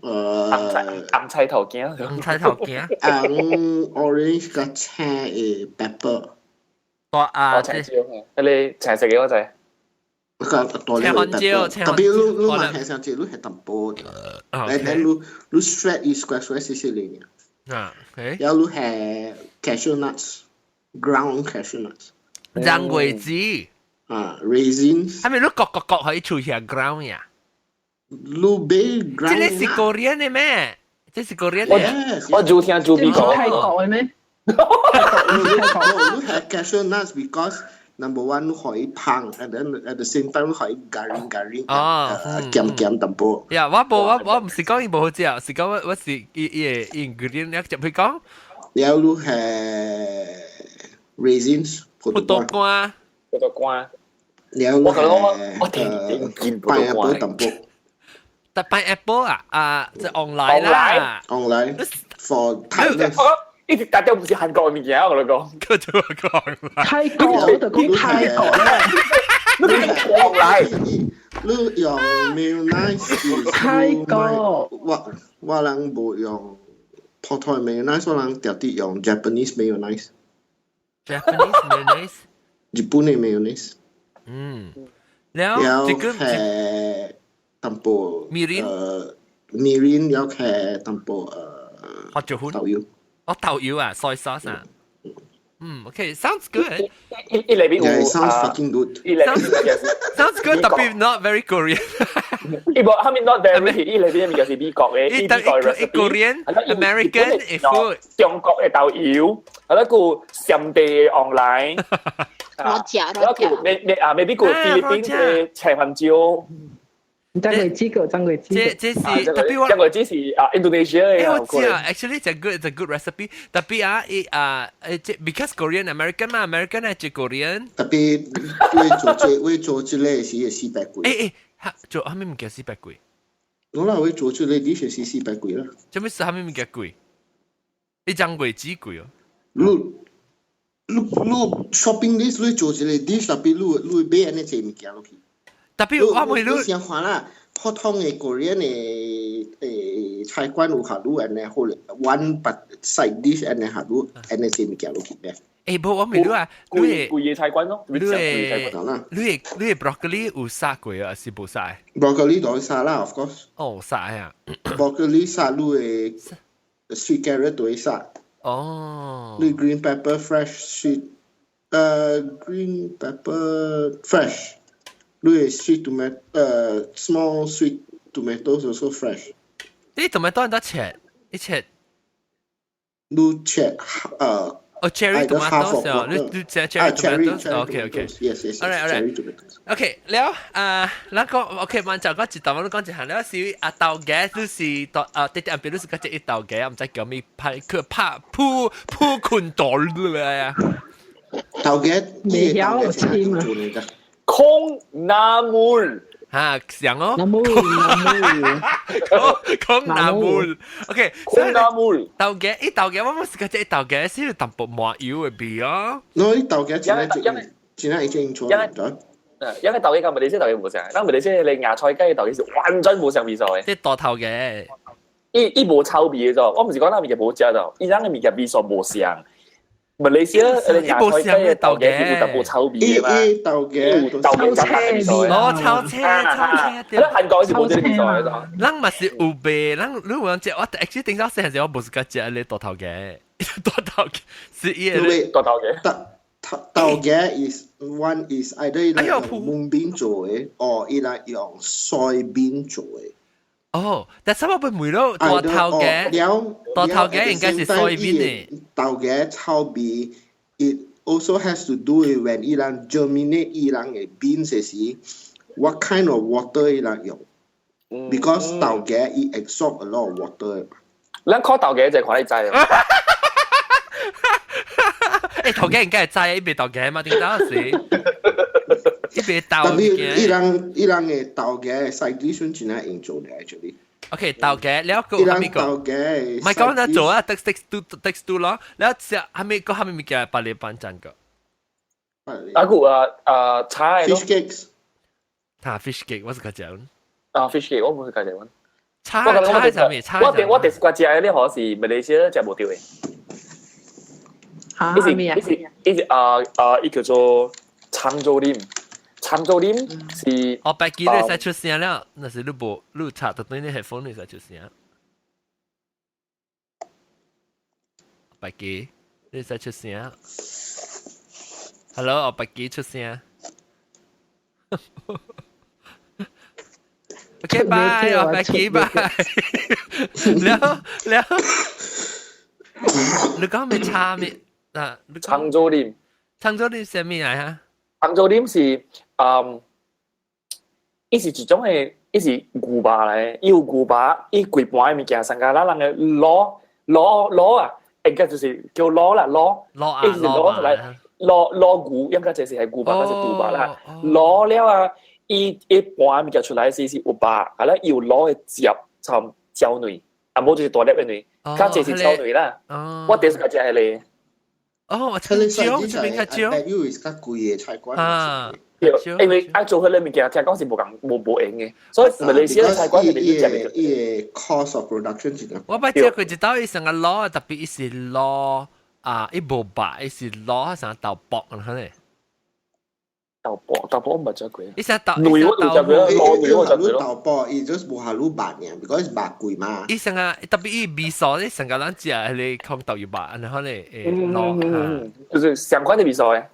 紅菜頭羹。紅菜頭羹。紅 orange 佮青的 pepper。大啊！青椒，彼个青色的我知。個大粒 pepper，特別你嘛係上隻你係淡薄，來來你 shred 伊 square square 細細粒爾。啊，OK。然後你係 cashew nuts，ground cashew nuts。紅果子。啊，raisins。係咪你割割割可以出現 ground 呀？你買 ground。這个是 Korean 的咩？這是 Korean 的。我就聽豬鼻講。泰國的咩？你係 cashew nuts because number one 你可以香，and then at the same time 你可以 garing garing，哦，鹹鹹淡薄。呀，我無我毋是講伊無好食，是講我是伊伊个 ingredient，你入去講。了你係 raisins，葡萄乾，葡萄乾。了我我我聽見葡萄乾。淡薄。但 pineapple 啊啊，即 online 啦，online for tartness。一直大家毋是韓國物件，我同你講。佢就講泰國，我就講泰國啦。你 online，你用 mayonnaise 泰國，我人無用普通 mayonnaise，我人特地用 Japanese mayonnaise。 Japanese mayonnaise。日本的 mayonnaise。嗯，了了係淡薄。 mirin。 mirin 了係淡薄胡椒粉。豆油。哦，豆油啊，soy sauce 啊。嗯，OK，sounds good。一裏邊有 Yeah, it sounds fucking good. Sounds good，特別 not very Korean。伊無，後面 not very，伊裏邊物件是美國的，伊美國 recipe。 Korean American food。中國的豆油，啊，那個上地的 online。我食我食。咩咩啊？maybe 個菲律賓的青番椒。張果子個張果子。這這是特別我張果子是啊，Indonesia 嘅。我知啊，actually it's a good recipe。特別啊，伊啊誒，這 because Korean American 嘛，American 係食 Korean。特別為做這為做這個是400幾。誒誒，做啥物物件400幾？我啦，為做這個你是400幾啦。做咩事啥物物件貴？你張果子貴哦。你 shopping list 你做一個 dish，特別你買按呢濟物件落去。特別我問你，先看啦，普通的 Korean 的菜館有下滷按呢好咧，one but side dish 按呢下滷按呢濟物件落去咩？誒，無我問你啊，你貴貴的菜館咯，你的 broccoli 有殺過啊？是無殺？broccoli 都殺啦，of course。哦，殺啊！broccoli 殺你的 sweet carrot 都會殺。哦。你 green pepper fresh sweet，green pepper fresh。你的 sweet tomato，small sweet tomatoes also fresh。你 tomato 按怎切？你切？你切哦，哦，cherry tomatoes 哦，你食 cherry tomatoes？OK。 Yes. Alright. OK，了啊，咱講 OK，慢就講一道，我講一項，了是啊豆芽，你是豆啊，啲啲邊你是講一豆芽，毋知叫咩拍佢拍鋪鋪困到啦啊！豆芽，未曉簽啊！ 콩나물。嚇，上哦。 나물 나물。 콩나물。OK， 콩나물。 豆芽，伊豆芽我冇試過這豆芽是有淡薄麻油的味哦。喏，伊豆芽真係真係已經做咗。因為豆芽佮馬來西亞豆芽無相，咱馬來西亞的芽菜雞豆芽是完全無相味素的。這大頭嘅。伊伊無臭味的咗，我毋是講咱物件無食咗，伊咱的物件味素無相。馬來西亞的芽菜雞的豆芽是有淡薄臭味的嘛？伊豆芽豆芽臭味素的。哦，臭車臭車。對。韓國是無這個味素的咗。咱嘛是有賣，咱你有食，我 actually 頂早細漢時我無是較食你大頭嘅，大頭嘅是伊個大頭嘅。豆芽 is one is either 伊用 mung bean 做的，or 伊來用 soybean 做的。哦，但係我被問咯，大頭嘅，大頭嘅應該是 soybean 的。豆芽臭味，it also has to do with when 伊人 germinate 伊人的 beans 時，what kind of water 伊人用？Because 豆芽伊 absorb a lot of water。咱靠豆芽就看你知啦。欸，頭家應該會知，伊袂豆芽嘛？頂當時，伊袂豆特別伊人的豆芽 side dish 真係用做的，actually。 OK，豆芽了個蝦米個？豆芽。唔係講得做啊，text to text to 咯。了食蝦米個蝦米物件百里班站個。啊個啊啊菜咯。Fish cakes。哈，fish cake 我是較食。啊，fish cake 我毋是較食。菜菜啥物？菜。我第一個食的咧，可是馬來西亞食無著的。嚇伊是伊是伊是啊啊！伊叫做長洲林，長洲林是。哦，白記你會使出聲了，若是你無你插就對你 headphone 你會使出聲。白記你會使出聲。Hello，哦，白記出聲。OK，bye，哦，白記 bye。了了，你講咩茶咩？啊，長洲林，長洲林啥物來哈？長洲林是嗯，伊是一種的，伊是牛肉來，伊有牛肉，伊規盤的物件，上加咱人的滷滷滷啊，應該就是叫滷啦滷，滷啊伊是滷出來，滷滷牛，應該就是係牛肉還是豬肉啦？滷了啊，伊一盤物件出來時是有肉，啊咧伊有滷的汁摻椒卵，啊無就是大粒的卵，較濟是椒卵啦。我第一次食彼個。哦，我椒，這邊較少。因為較貴的菜館。啊，對，因為愛做彼個物件，聽講是無共無無閒的，所以馬來西亞菜館入面食。伊個 cost of production 是。我捌食過一道，伊成個滷，特別伊是滷啊，伊無肉，伊是滷啥豆卜可能。豆卜豆卜我毋捌食過。伊成豆，卵我有食過，滷卵我食過咯。豆卜伊就是無下滷肉爾，because 肉貴嘛。伊成個特別伊味素，你成個咱食彼個空豆油肉，然後咧會滷，就是相關的味素的。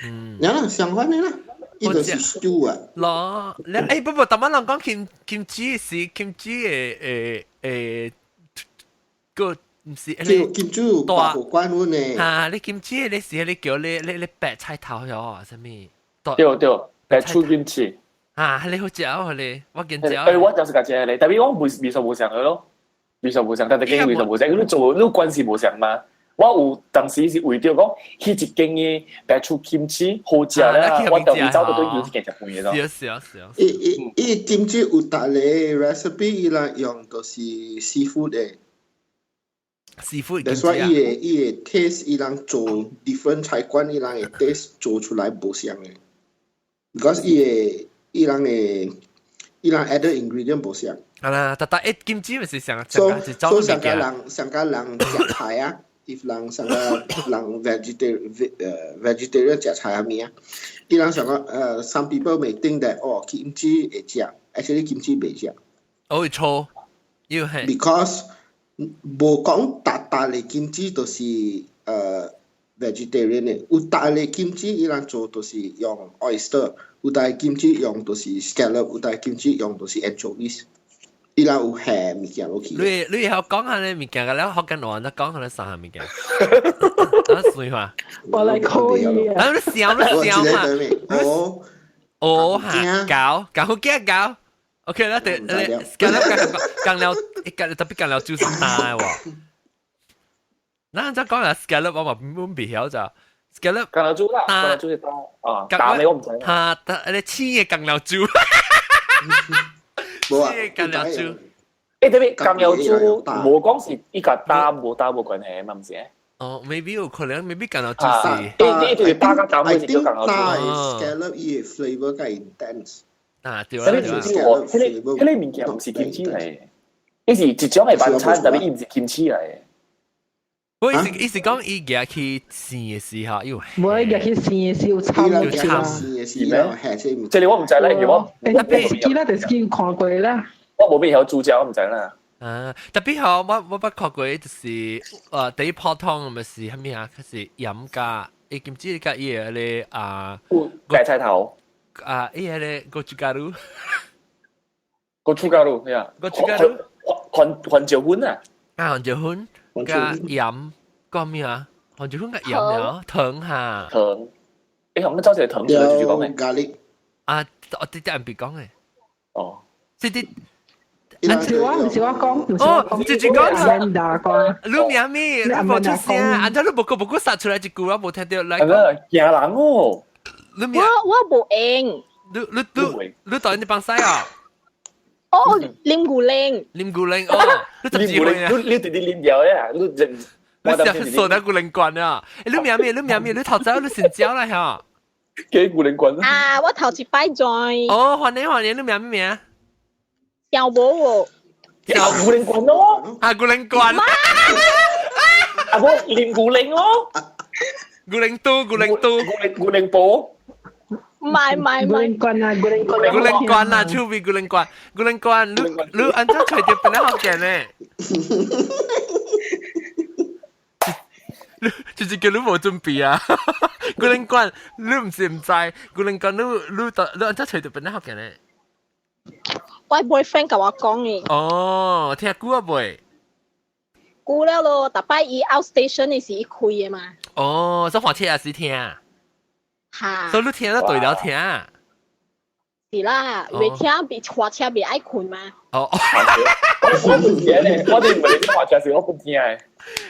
嗯。呀啦，相關的啦。伊就是 stew 啊。咯，你欸不不，逐擺人講金金雞是金雞的誒誒個毋是金雞有大關阮的。啊，你金雞你是你叫你你你白菜頭喲，啥物？對對，白醋金雞。啊，你好食哦，你我見食。欸，我就是食這個，但是我味味素無相的咯，味素無相，但係間味素無相，你做你關係無相嘛？我有當時是為著講，彼一間的白醋金雞好食咧，我就會走到對佢一間食飯的咯。是啊是啊是啊。伊伊伊金雞有逐個 recipe 伊人用就是 seafood 的。 seafood 所以伊個伊個 taste 伊人做 different 菜館，伊人的 taste 做出來無相的。because 伊個伊人的伊人 add ingredient 無相。啊啦，但但一金雞咪是上所以所以上家人上家人食菜啊，if 人上個人 vegetarian 食菜啊物啊，伊人上個some people may think that 哦金雞會食，actually 金雞袂食。哦，會錯，要係。 Because 無講逐逐個金雞都是vegetarian 的，有逐個金雞伊人做都是用 oyster，有逐個金雞用都是 scallop，有逐個金雞用都是 anchovies。伊人有下物件落去。你會曉講下呢物件個了，福建話，你講下呢三項物件。啊，水話。我來可以啊。啊，你笑你笑嘛？哦哦嚇，搞搞好驚搞。OK 啦，對，你講了講了，講了特別講了就是大喎。那再講下 scallop 我嘛唔袂曉咋？scallop 橄欖豬啦，橄欖豬是大啊，大咩我唔知。嚇，你黐嘅橄欖豬。無啊，橄欖豬。誒，特別橄欖豬無講是伊個大無大無關係嘛，毋是？哦，maybe 有可能，maybe 橄欖豬是。呢呢就是大加淡，是叫橄欖豬。scallop 伊 flavor 較 intense。啊，對啦。啥物金枝喎？彼個物件毋是金枝來，伊是一種的晚餐，但係伊毋是金枝來。我意思講，伊夾去生的時候，有。無伊夾去生的時有摻有摻生的時候，這個我毋知啦，因為我電視機啦，電視機有看過啦。我無必曉煮食，我毋知啦。啊，特別吼，我捌看過，就是第一泡湯咪是啥物啊？佢是鹽加，伊金枝加伊個咧啊，芥菜頭。啊，伊個咧 gochugaru。 gochugaru，係啊。 gochugaru。番椒粉啊。啊，番椒粉加鹽。講咩啊？番椒粉加鹽了，糖哈。糖。欸，紅，走一個糖出來就是講嘅。咖喱。啊，我啲啲人別講嘅。哦。這啲。唔是我，唔是我講，哦，直接講。講。你名咩？你無出聲，按照你無個無個殺出來一句，我無聽到。來。係驚人哦。你名？我無閒。你當你幫使啊？哦，啉牛奶。啉牛奶哦，你十幾歲啊？你直接啉掉呀？你你是傻得牛奶罐啊？你名咩？你名咩？你頭早你成交啦嚇？幾牛奶罐啊！我頭一擺 join。哦，歡迎歡迎，你名咩名？小無喎。小牛奶罐咯。啊，牛奶罐。啊，我啉牛奶哦。牛奶都，牛奶都，牛奶波。唔係唔係唔係。牛奶罐啊，牛奶罐。牛奶罐啊，手味牛奶罐，牛奶罐，你按怎揣著本來福建咧？你就是叫你無準備啊！牛奶罐，你毋是毋知，牛奶罐你按怎揣著本來福建咧？我 boyfriend 共我講嘅。哦，聽久啊未？久了咯，逐擺伊 out station 的時伊開的嘛。哦，所以火車也是聽。哈。所以你聽得對了聽。是啦，袂聽比火車袂愛睏嘛。哦。我唔聽咧，我哋唔係火車時我不聽的。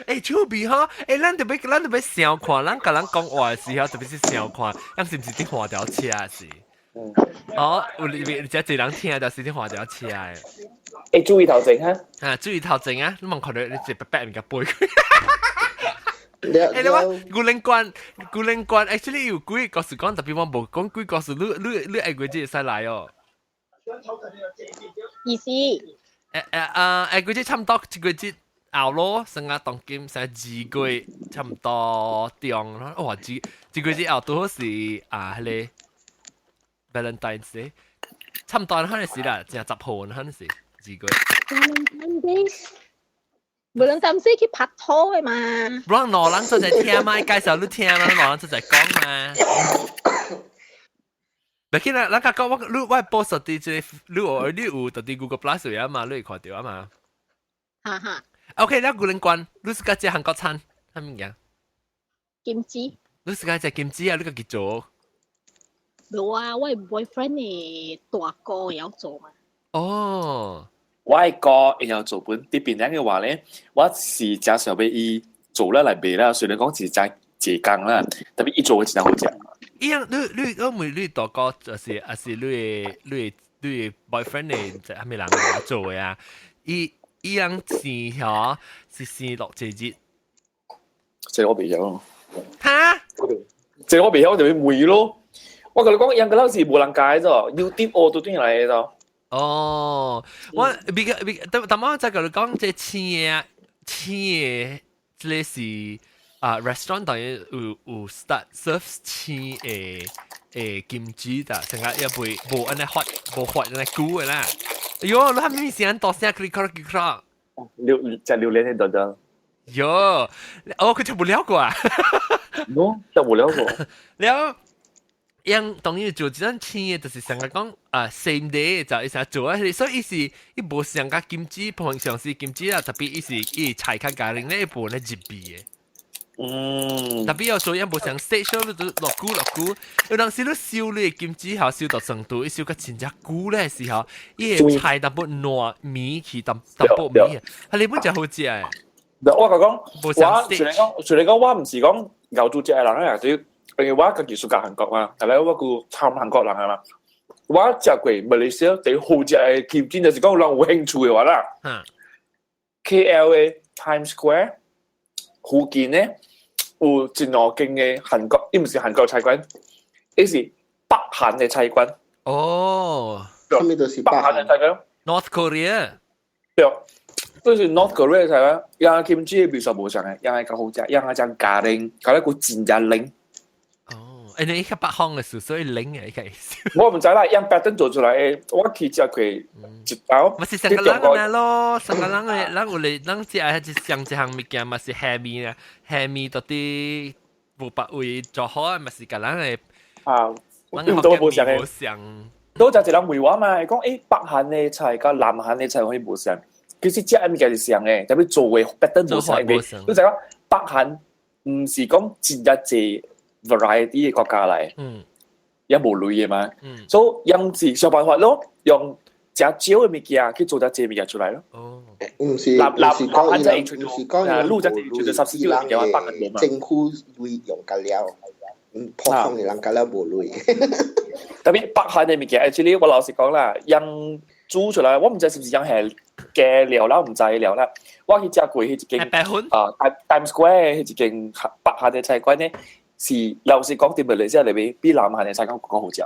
欸，趣味吼！欸，咱特別想看，咱共人講話的時候，特別是想看，咱是毋是佇換條車是？哦，有你你這濟人聽，就是佇換條車的。欸，注意頭前哈！啊，注意頭前啊！你望看到你一白白物件飛過。欸，你話牛奶罐，牛奶罐，actually 有幾個故事講，特別我無講幾個故事，你下個月會使來哦。意思？欸啊，下個月差唔多，這個月後咯，剩下當今剩2個月差唔多中咯。哇，這個月後拄好是啊，彼個 Valentine's Day，差唔多可能是啦，正10號可能是2個月。 Valentine's Day，Valentine's Day 去拍拖的嘛。無人兩人做在聽嘛，介紹你聽嘛，兩人做在講嘛。別緊啦，咱甲講我你我 post 佇這個，你有佇 Google Plus 有嘛？你會看到啊嘛？哈哈。 OK，咱牛奶罐，你是佮食韓國餐，啥物件？金枝。你是佮食金枝啊？你家己做？無啊，我 boyfriend 的大哥會曉做嘛。哦，我的哥會曉做本，佇檳城的話咧，我是誠想欲伊做了來賣啦。雖然講是誠濟工啦，特別伊做的真好食。伊樣你我問你大哥就是還是你的 boyfriend 的啥物人做的啊？伊樣生吼是生落濟日？這個我袂曉。哈？這個我袂曉，我就去問咯。我共你講，楊個老師無人教的啫，YouTube 學都轉來的啫。哦，我比較比，但我再共你講，這青的，這個是啊，restaurant 當然有 start serve 青的金枝的，成個也袂無按呢發無發按呢久的啦。哎喲，你還沒聲大聲，克里克里克。榴食榴蓮的豆豆。喲，哦，佢食無了過啊？喏，食無了過。了。樣當然做這種青的，就是上個講啊 same day 就一成做啊，所以伊是伊無上個金子，平常時金子啊，特別伊是伊菜較加零咧一半咧入味的。特別有做樣無像 stage show 都落久落久，有當時你燒你的金子吼，燒到程度，伊燒到真正久咧時候，伊會菜淡薄爛綿去淡淡薄綿，啊你本真好食的。我講講，我雖然講雖然講我毋是講牛煮食的人啊，就因為我家己暑假韓國嘛，但係我個參韓國人啊嘛，我食過馬來西亞最好食的金子，就是講人有興趣的話啦。KL 的 Times Square 附近呢，有一兩間的韓國，伊毋是韓國菜館，伊是北韓的菜館。啥物就是北韓的菜館？North Korea。對，都是 North Korea 的菜館，伊金子的味素無相的，伊較好食，伊較加冷，搞得佢真正冷。哦，你較北方的事，所以冷嘅，伊個意思。我毋知啦，用白燈做出來的，我去食過一道。嘛是上個人啊咯，上個人的，咱有咧，咱食的一上一項物件嘛是蝦麵啊，蝦麵到底無別位做好啊，嘛是共咱的啊，都無相的。都就一人問我嘛，講北韓的菜佮南韓的菜可以無相，其實食的物件是相的，特別做的 pattern 無相的。你知影北韓毋是講真正濟 variety 的國家來，也無類的嘛，所以用是想辦法咯，用誠少的物件去做誠濟物件出來咯。毋是毋是講伊人，毋是講伊人無類，伊人的政府鐳用甲了，普通的人甲了無鐳。特別北韓的物件，actually 我老實講啦，用煮出來，我毋知是毋是用係加料啦，毋知料啦。我去食過彼一間啊，Times Square 彼一間北韓的菜館呢，是老實講，佇馬來西亞裏邊比南韓的菜館更好食。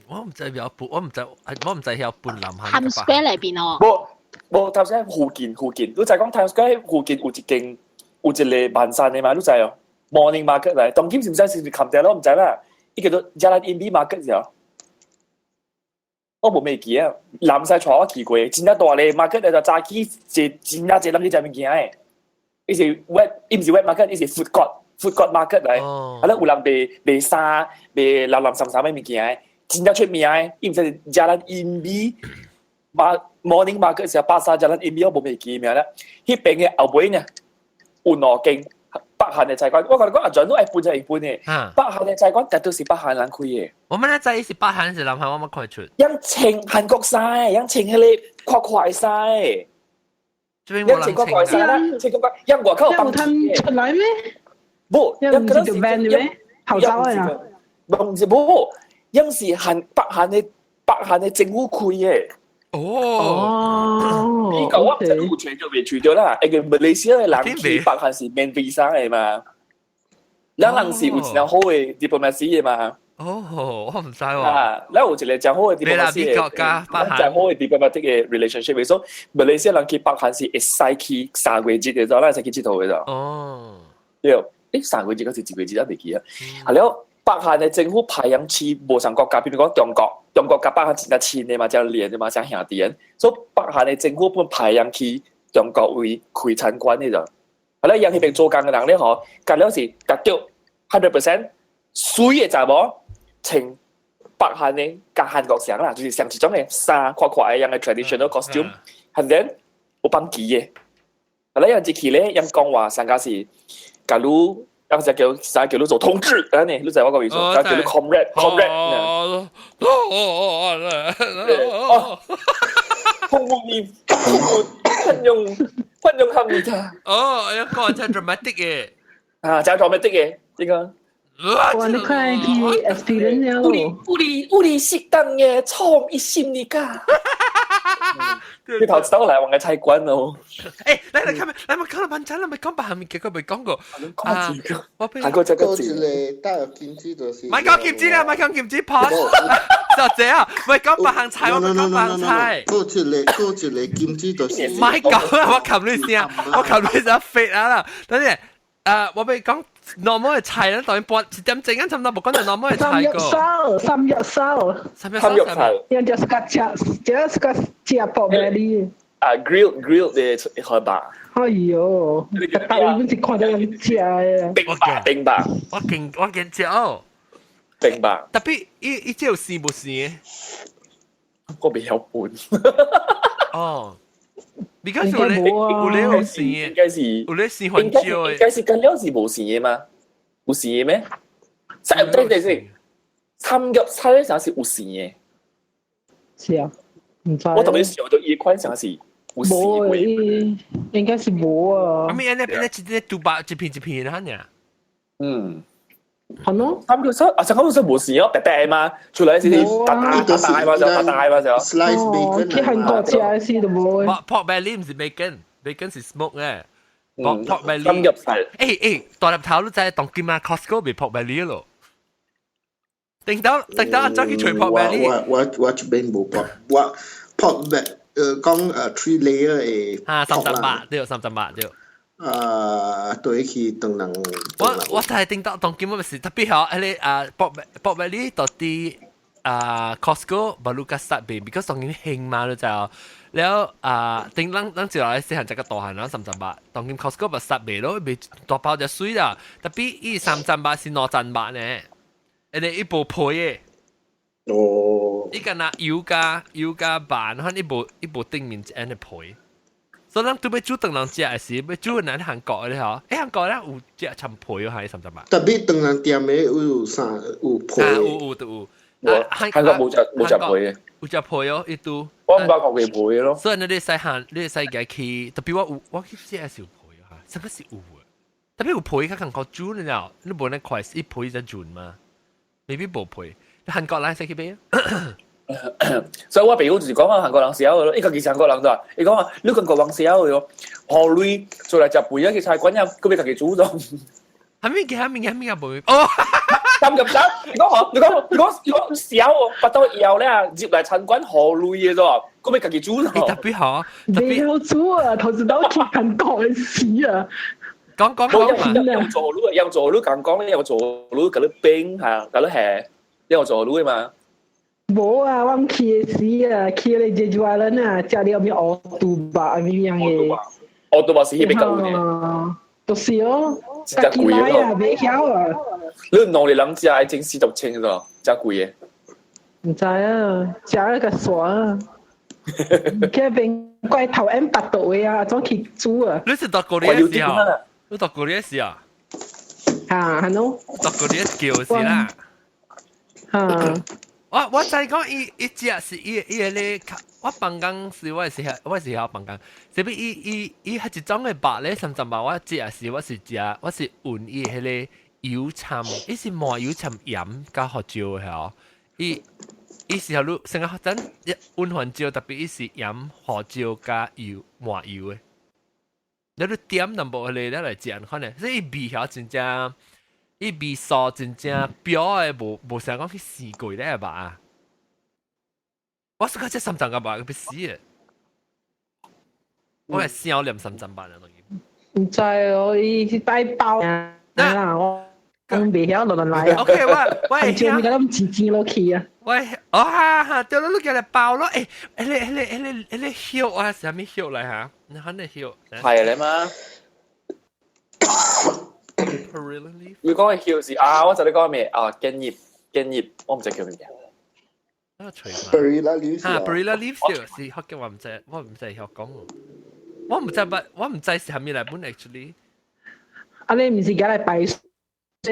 我毋知有半，我毋知，我毋知有半南韓。 Times Square 裏邊哦。無無，頭先附近附近，你知講 Times Square 附近有一間有一個晚餐的嘛？你知哦？Morning Market 來，當今是毋知是毋是冚掉咯？毋知啦。伊叫做 Jalan Imbi Market 是我無袂記啊。南西帶我去過，真正大个 market 就早起坐真正濟人去食物件的。伊是 wet，伊毋是 wet market，伊是 food court，food court market 來。啊，咧有人賣賣衫，賣林林雜雜的物件的，真正出名的。伊毋是 Jalan Imbi Morning Market 是巴剎 Jalan Imbi，我無袂記名啦。彼邊的後尾呢，有兩間北韓的菜館，我共你講阿陣都愛分就會分的。北韓的菜館絕對是北韓人開的。我們咧知是北韓是南韓，我冇看出。𪜶穿韓國衫，𪜶穿彼個闊闊的衫。這邊穿闊闊的衫啦，穿闊闊，𪜶外口有睇出來咩？無，𪜶唔是做 band 咩？後走啊？唔是無，𪜶是韓北韓的北韓的政府開的。哦，呢個我唔知有揣著未揣著啦，因為馬來西亞的人去北韓是免 visa 的嘛，咱人是有一個好的 diplomacy 的嘛。哦，我毋知喎。啊，咱有一個誠好的 diplomacy 的，誠好的 diplomatic 的 relationship，所以馬來西亞人去北韓是會使去3個月的，咱會使去𨑨迌的。對，3個月還是一個月，我袂記啊。啊了，北韓的政府派人去無相國家，比如講中國，中國佮北韓真正親的嘛，真連的嘛，真兄弟的。所以北韓的政府本派人去中國位開餐館的就，啊咧，𪜶彼邊做工的人咧吼，佮了是絕對 100% 媠的查某穿北韓的佮韓國相啦，就是像一種的衫闊闊的樣的 traditional costume，and then 有放旗的，啊咧，𪜶一去咧，𪜶講話上家是，假如。當時叫啥叫你做同志，安呢？你知我個意思？啥叫你 comrade，comrade。哦哦哦哦，홍국님，홍국 환영환영합니다。哦，一個真 dramatic 嘅，啊，真 dramatic 嘅，呢個。哇！你快去 experience 了。 우리 우리 식당에 처음 있습니까？你頭先來往嘅菜館哦。來來看，來咪講了半餐啦，咪講白下面結果未講過。啊，我韓國這個字。一個帶金子就是。咪講金子啦，咪講金子 pause。就這樣，咪講白行菜，我咪講白行菜。過一個過一個金子就是。咪講啦，我冚你聲，我冚你聲飛啊啦。等陣，我咪講 normal 嘅菜啦，當然半一點鐘，差唔多，無講就 normal 嘅菜個。三玉燒，三玉燒，人就 suka 食，就 suka 食薄餅。啊，grill 的河吧。哎呦，特別本是看到人食嘅。冰吧冰吧，我見我見食哦。明白。 Tapi 伊伊這有生無生嘅？我未曉分。哦，because 有咧有咧有生嘅，應該是有咧生番椒嘅，應該是跟了是無生嘅嘛？有生嘅咩？對對對，三夾菜咧啥是有生嘅？是啊，唔知。我特別想到伊款啥是有生冇，應該是冇啊。啊咪，那那一個豬肉一片一片的爾。嗯。係咯。三夾菜啊，三夾菜無生哦，白白嘛，出來是大大大大嘛，就大大嘛就。 Slice bacon。去韓國食時就冇。 Pork belly 唔是 bacon，bacon 是 smoke 嘅。Pork belly。三夾菜。欸欸，大粒頭你知當今啊 Costco 賣 pork belly 咯。頂到頂到，再去揣 pork belly。我我我這邊無 pork，我 pork belly 講three layer 嘅。啊，38對，38對。對去當人。我我睇頂到當今我是特別好，迄個啊 pork belly 到底啊 Costco baru 較 start 賣，because 當今興嘛，你知哦。了啊，頂咱咱一來細漢這個大漢，然後三十八，當今 Costco 咪 start 賣咯，賣大包就水啦。Tapi 伊三十八是2層肉呢，因為伊無皮的。哦。伊敢若油加油加肉，反伊無伊無頂面一按的皮。所以咱拄欲煮當人食的時，欲煮咱韓國的吼，欸韓國咧有食摻皮哦，還是三十八？ Tapi 當人店的有啥有皮？啊有有都有。韓國無食無食皮的，有食皮哦，伊拄。我毋捌看過皮咯。所以你會使行，你會使家去，特別我有我去食的是有皮哈，什麼是有的？Tapi 有皮較艱苦煮你知，你無那塊伊皮才潤嘛，maybe 無皮。韓國人使去買。所以我朋友就是講啊，韓國人痟的咯，伊家己是韓國人咋？伊講啊，你韓國人痟的咯，何鐳做來食肥啊，去菜館啊，閣欲家己煮咗。係咪嘅？係咪嘅？係咪嘅？無哦，三夾三，你講嗬？你講你講你講痟哦，腹肚枵咧，入來餐館何鐳的咗，閣欲家己煮咗。 Tapi 嗬，未有煮啊，頭先都去韓國的時啊。講講講嘛，用做滷，用做滷講講咧，用做滷佮你冰嚇，佮你下，用做滷的嘛。無啊，我去的時啊，去咧濟濟人啊，食了咪烏豬肉咪樣的。烏豬肉是彼邊有的。就是哦，家己來啊，袂曉啊。你農曆人食的真40千咗，真貴的。毋知啊，食了個煞啊。去邊怪頭 M 八度的啊，怎去煮啊？你是讀過的時候？你讀過的時啊？啊，係喏。讀過的叫是啦。啊。我我知講伊伊食是伊伊個咧，我放工時我是我是曉放工，啥物伊伊伊係一種的肉咧，三層肉我食時我是食我是混伊彼個油摻，伊是麻油摻鹽加胡椒的吼，伊伊是予你成個咱溫番椒，特別伊是鹽胡椒加油麻油的，你你點淡薄彼個咧來食，可能所以味曉真正。伊味素真正標的，無無想講去試過咧吧？我是講這三層個肉，欲死的。我係想念三層肉啊，東西。毋知哦，伊是擺包啊，我我袂曉落落來啊。 OK，我我會少物件攏錢錢落去啊。喂，哦哈哈，對咯，你叫來包咯，欸，彼個彼個彼個彼個葉啊，是啥物葉來哈？你看那葉。係咧嘛？ Perilla leaf。你講嘅葉是啊，我就你講咩啊？根葉，根葉，我毋知叫咩名。啊，隨 Perilla leaf 哈，Perilla leaf 是福建話毋知，我毋知曉講。我毋知捌，我毋知是啥物來本 actually。啊，你毋是舉來擺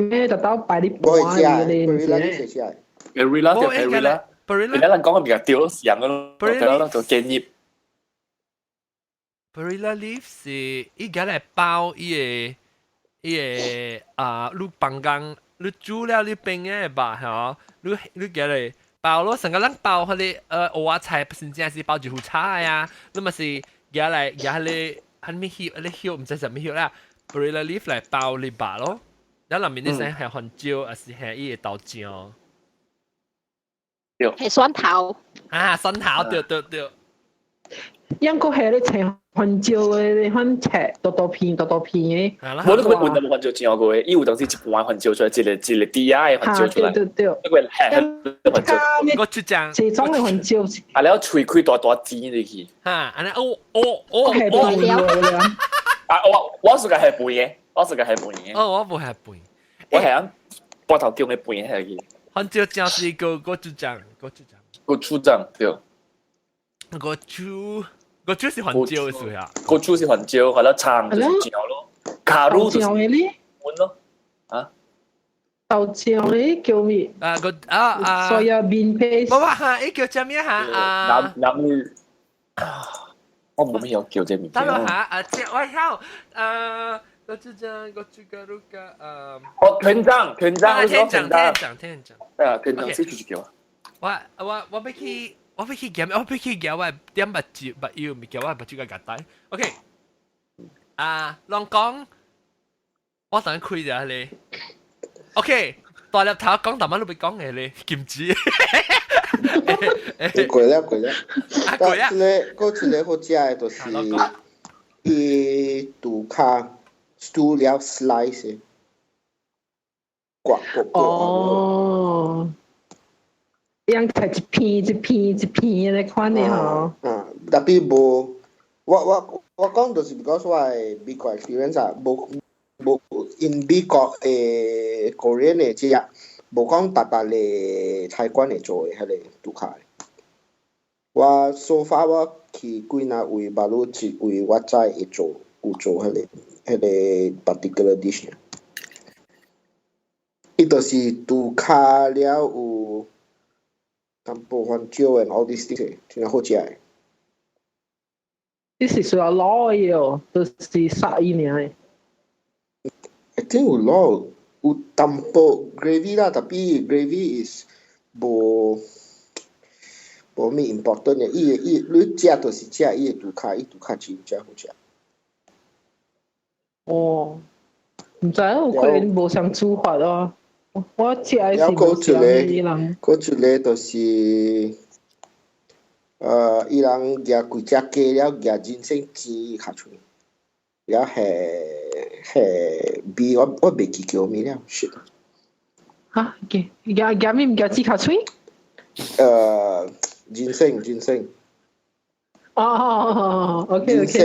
咩？就到擺啲我會食盤你，Perilla leaf 食。 Perilla 叫 Perilla。 Perilla。其他人講嘅比較對，是樣嘅咯。Perilla 就根葉。 Perilla leaf 是伊舉來包伊個。伊個啊，你放工你煮了你冰的吧，吼，你你舉來包咯，成個人包彼個蚵仔菜，不是真是包一副菜啊，你嘛是舉來舉彼個彼物葉，彼個葉毋知啥物葉啦，Perilla leaf 來包你肉咯，然後內面你使下番椒，還是下伊個豆漿，對，係蒜頭，啊，蒜頭，對對對。應該係咧切番椒的，番切大大片大大片的。無你個問到無番椒真過的，伊有當時一盤番椒出來，一個一個滴仔的番椒出來，對對對，那個係番椒。我出張，這種的番椒。啊，了喙開大大煎入去。哈，按呢哦哦哦哦。啊，我我是個係肥的，我是個係肥的。哦，我無係肥，我係按膊頭中的肥下去。番椒醬是個果豬醬，果豬醬。果豬醬對。果豬果豬是番椒是啊？果豬是番椒，係啦，橙就是醬咯，卡魯就是粉咯，啊？豆醬嘅叫咩？啊個啊啊！Soya bean paste。冇話嚇，伊叫做咩嚇？啊？南南我冇咩有叫這物件。等落下啊，這我曉啊。果豬醬，果豬加魯加啊！哦，團長，團長，團長，團長，團長。啊，團長，這就是叫啊。我我我欲去，我欲去夾，我欲去夾我點目睭目藥物件，我目睭共夾帶。OK，啊，攏講，我等開者咧。OK，大粒頭講，大媽都欲講嘅咧，金子。過了過了，啊過了。這個嗰一個好食的就是伊杜卡 stew 了 slice 刮刮刮。哦。樣切一片一片一片的款的吼。啊，特別無，我講就是 because 我的美國 experience 啊，無無 in 美國的 Korean 的這個，無講逐逐個菜館會做的彼個杜卡。我 so far 我去幾若位，捌有一位我知會做，有做彼個 particular dish。伊就是杜卡了有淡薄番椒 and all these things，真好食的。你是需要滷的哦，就是殺伊爾。 I think 有滷，有淡薄 gravy 啦，tapi gravy is 無無咩 important 的，伊伊你食就是食伊的杜卡，伊杜卡真正好食。哦，毋知有可能無相煮法咯。我食的是無相伊人。閣一個就是，伊人舉幾隻雞了，舉人參煎較出，了下下味我袂記叫咩了，shit。哈？舉舉舉咩物件煎較脆？人參人參。哦哦哦，OK OK。人參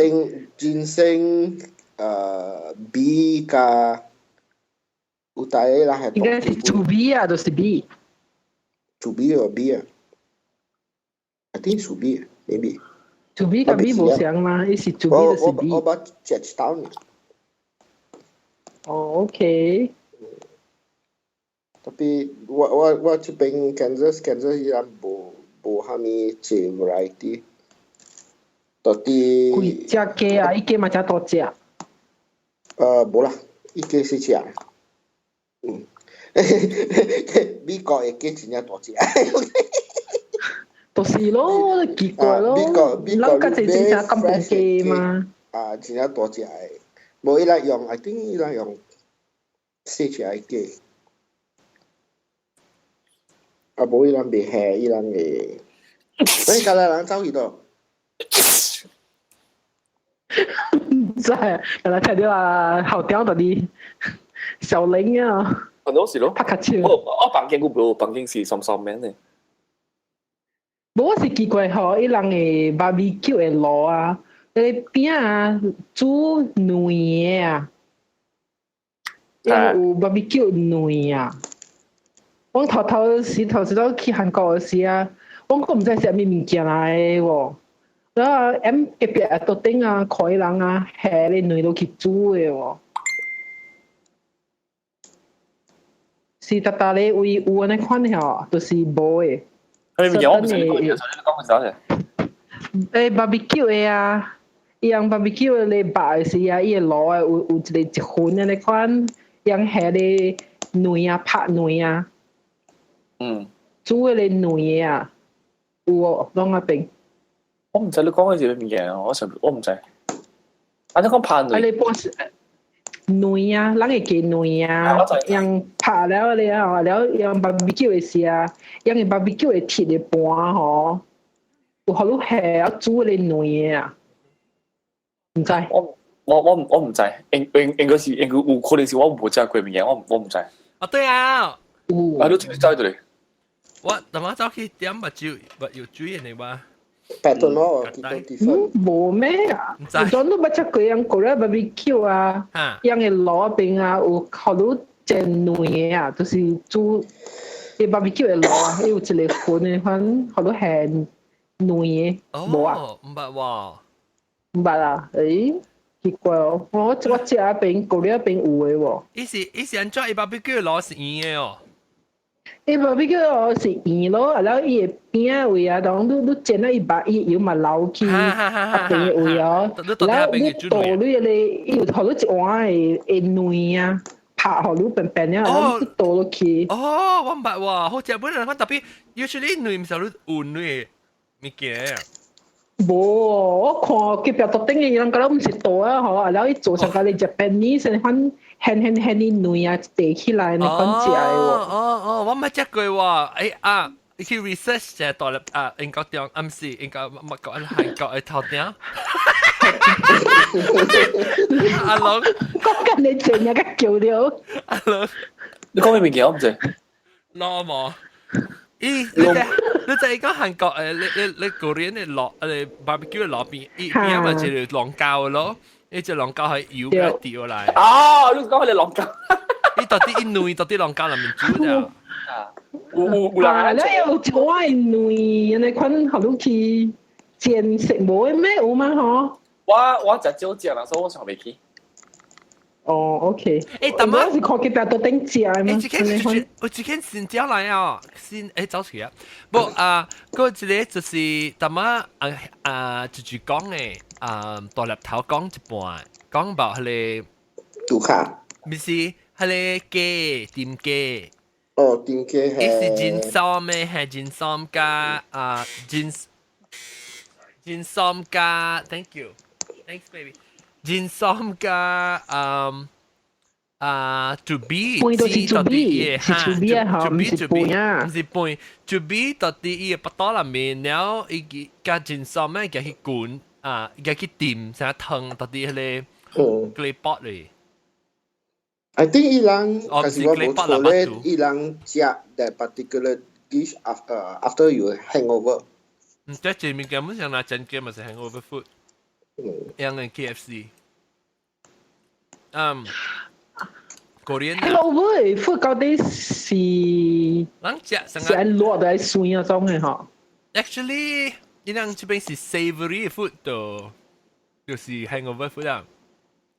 人參味加有大個人係。應該是豬味啊，就是味。豬味or 味啊？I think 豬味，maybe。豬味佮味無相嘛？伊是豬味就是味。我捌食一道爾。哦，OK。 Tapi 我這邊 Kansas 伊人無無蝦米濟 variety。到底。幾隻雞啊？伊雞嘛誠大隻。無啦，伊雞細隻。嗯，美國的雞真正大隻。就是咯，奇怪咯。美國美國咱較濟真正金本雞嘛。啊，真正大隻的，無伊來用，I think 伊來用細隻的雞。啊，無伊人袂下，伊人會。你敢若人走去倒？毋知，敢若聽著啊，後條到底小玲啊。很多時咯。拍較手。我房間有無？房間是雙雙面的。無，我是奇怪吼，伊人的 barbecue 的爐啊，彼個餅啊煮卵的啊，有 barbecue 卵啊。我頭頭時頭時都去韓國的時啊，我閣毋知是啥物物件來的喎。然後 M 隔壁桌頂啊，看伊人啊，下咧卵落去煮的喎。是逐逐个位有按呢款的吼，就是無的。啥物件我毋知你講，你講啥咧？barbecue 的啊，伊人 barbecue 的咧肉的時啊，伊的爐的有一個一份按呢款，伊人下咧卵啊，拍卵啊。煮迄個卵的啊，有哦，攏那邊。我毋知你講的是啥物件，我想我毋知。啊，你講拍卵？啊，你半是卵啊，咱會加卵啊，用拍了了，了用 barbecue 的時啊，用個 barbecue 的鐵的盤吼，有予你下啊煮迄個卵的啊，毋知。我毋知，應該是應該有可能是我無食過物件，我毋知。啊，對啊。有。啊，你知對。我頭先走去點目睭目藥水的話。白頓咯，幾多地方？無咩啊？我都捌食過人過來 barbecue 啊，人的爐邊啊有予你煎卵的啊，就是煮伊 barbecue 的爐啊，伊有一个粉的款，好多係軟的，無啊？毋捌喎。毋捌啊？欸，奇怪哦，我食邊 Korea 邊有的喎。伊是按怎伊 barbecue 爐是圓的哦？伊 barbecue 爐是圓咯，啊，然後伊的邊仔位啊，當你煎啊，伊把伊油嘛流去啊邊的位哦，然後你倒你個伊有予你一碗的軟啊，拍予你扁扁啊，然後你倒落去。哦，我毋捌喎，好食本來講 tapi usually 軟毋是你勻你物件。無，我看隔壁桌頂的人敢若毋是倒啊吼，然後伊做成個你 Japanese 款輕輕輕的軟啊，疊起來那款食的喎。哦哦，我毋捌食過喎，欸啊，你去 research 者大粒啊，英國中，啊毋是英國乜國韓國的頭頂。阿龍，講緊你成日個叫了。阿龍，你講咩物件我毋知。攞無？咦，你就講韓國你 Korean 的爐barbecue 的爐邊，伊邊咪一個龍膠咯，伊隻龍膠係油嘅掉來。哦，你講彼個龍膠。伊到底伊軟，到底龍膠內面煮的。啊，有有有人啊，你有一碗軟，按呢款予你去煎食無的咩有嗎？吼？我食少食啦，所以我想袂起。哦，OK。欸，但我是看隔壁桌頂食的嘛。欸，這間我這間新招來啊，新欸走出去啊。無啊，閣一個就是淡仔啊啊，就是講的啊，大粒頭講一半，講到彼個杜卡，毋是彼個雞點雞。哦，點雞伊是人參的，係人參加啊人參加，thank you，thanks baby。人參加啊豬鼻，飯都是豬鼻，是豬鼻啊，吼，毋是飯啊，毋是飯，豬鼻到底伊的腹肚內面，然後伊加人參咧，共去滾啊，共去浸成湯，到底彼個 clay pot 咧。 I think 伊人，但是我無錯咧，伊人食 that particular dish after you hangover。嗯，這這物件本上若真嘅嘛是 hangover food。樣嘅 KFC。嗯，Korean。 hangover food 到底是？人食是愛落來酸啊種的吼。 Actually，伊人這邊是 savory food 就就是 hangover food 啊。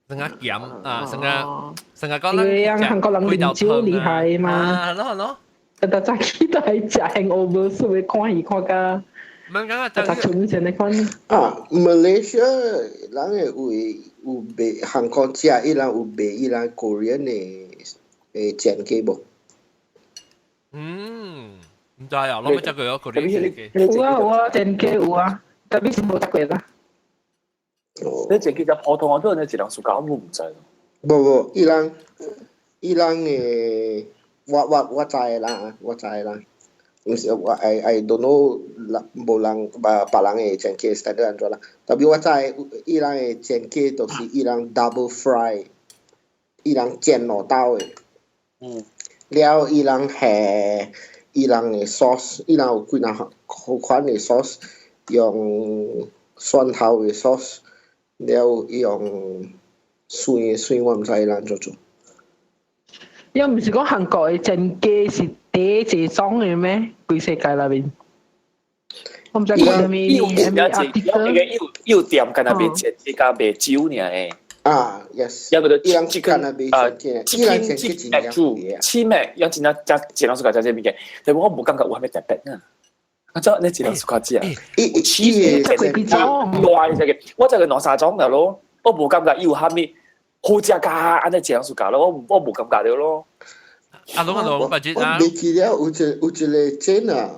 成個鹹啊，成個講咱韓國人啉酒厲害嘛。啊，咯咯。但早起都係食 hangover，所以看戲看甲。唔講啊，就純成的款。啊，Malaysia 人會有賣韓國食，伊人有賣伊人 Korean 的煎雞無？嗯，毋知啊，攏欲食過哦，Korean 煎雞。有啊有啊，煎雞有啊，tapi 是無食過啦。你煎雞就普通話都係一人暑假，我毋知。無無，伊人的，我知啦，我知啦。毋是我 I don't know 無人別人的煎雞 standard 按怎啦，tapi 我知伊人的煎雞就是伊人 double fry，伊人煎兩道的。了伊人下伊人的 sauce，伊人有幾若好款的 sauce，用蒜頭的 sauce，了用蒜的蒜，我毋知伊人按怎做。又毋是講韓國的煎雞是第一種的咩？規世界內面，我毋知講啥物啥物 article。有店敢若賣煎雞佮賣酒爾的。啊，yes。抑個做伊人 chicken 啊，chicken chicken 煮，起碼要真正食一人暑假食這物件，但我無感覺有啥物特別啊。啊，這你一人暑假食，伊伊食過幾種？大食個，我食過兩三種了咯，我無感覺伊有啥物好食甲按呢一人暑假咯，我無感覺著咯。阿龍阿龍，白日啊！我袂記了，有一個煎啊。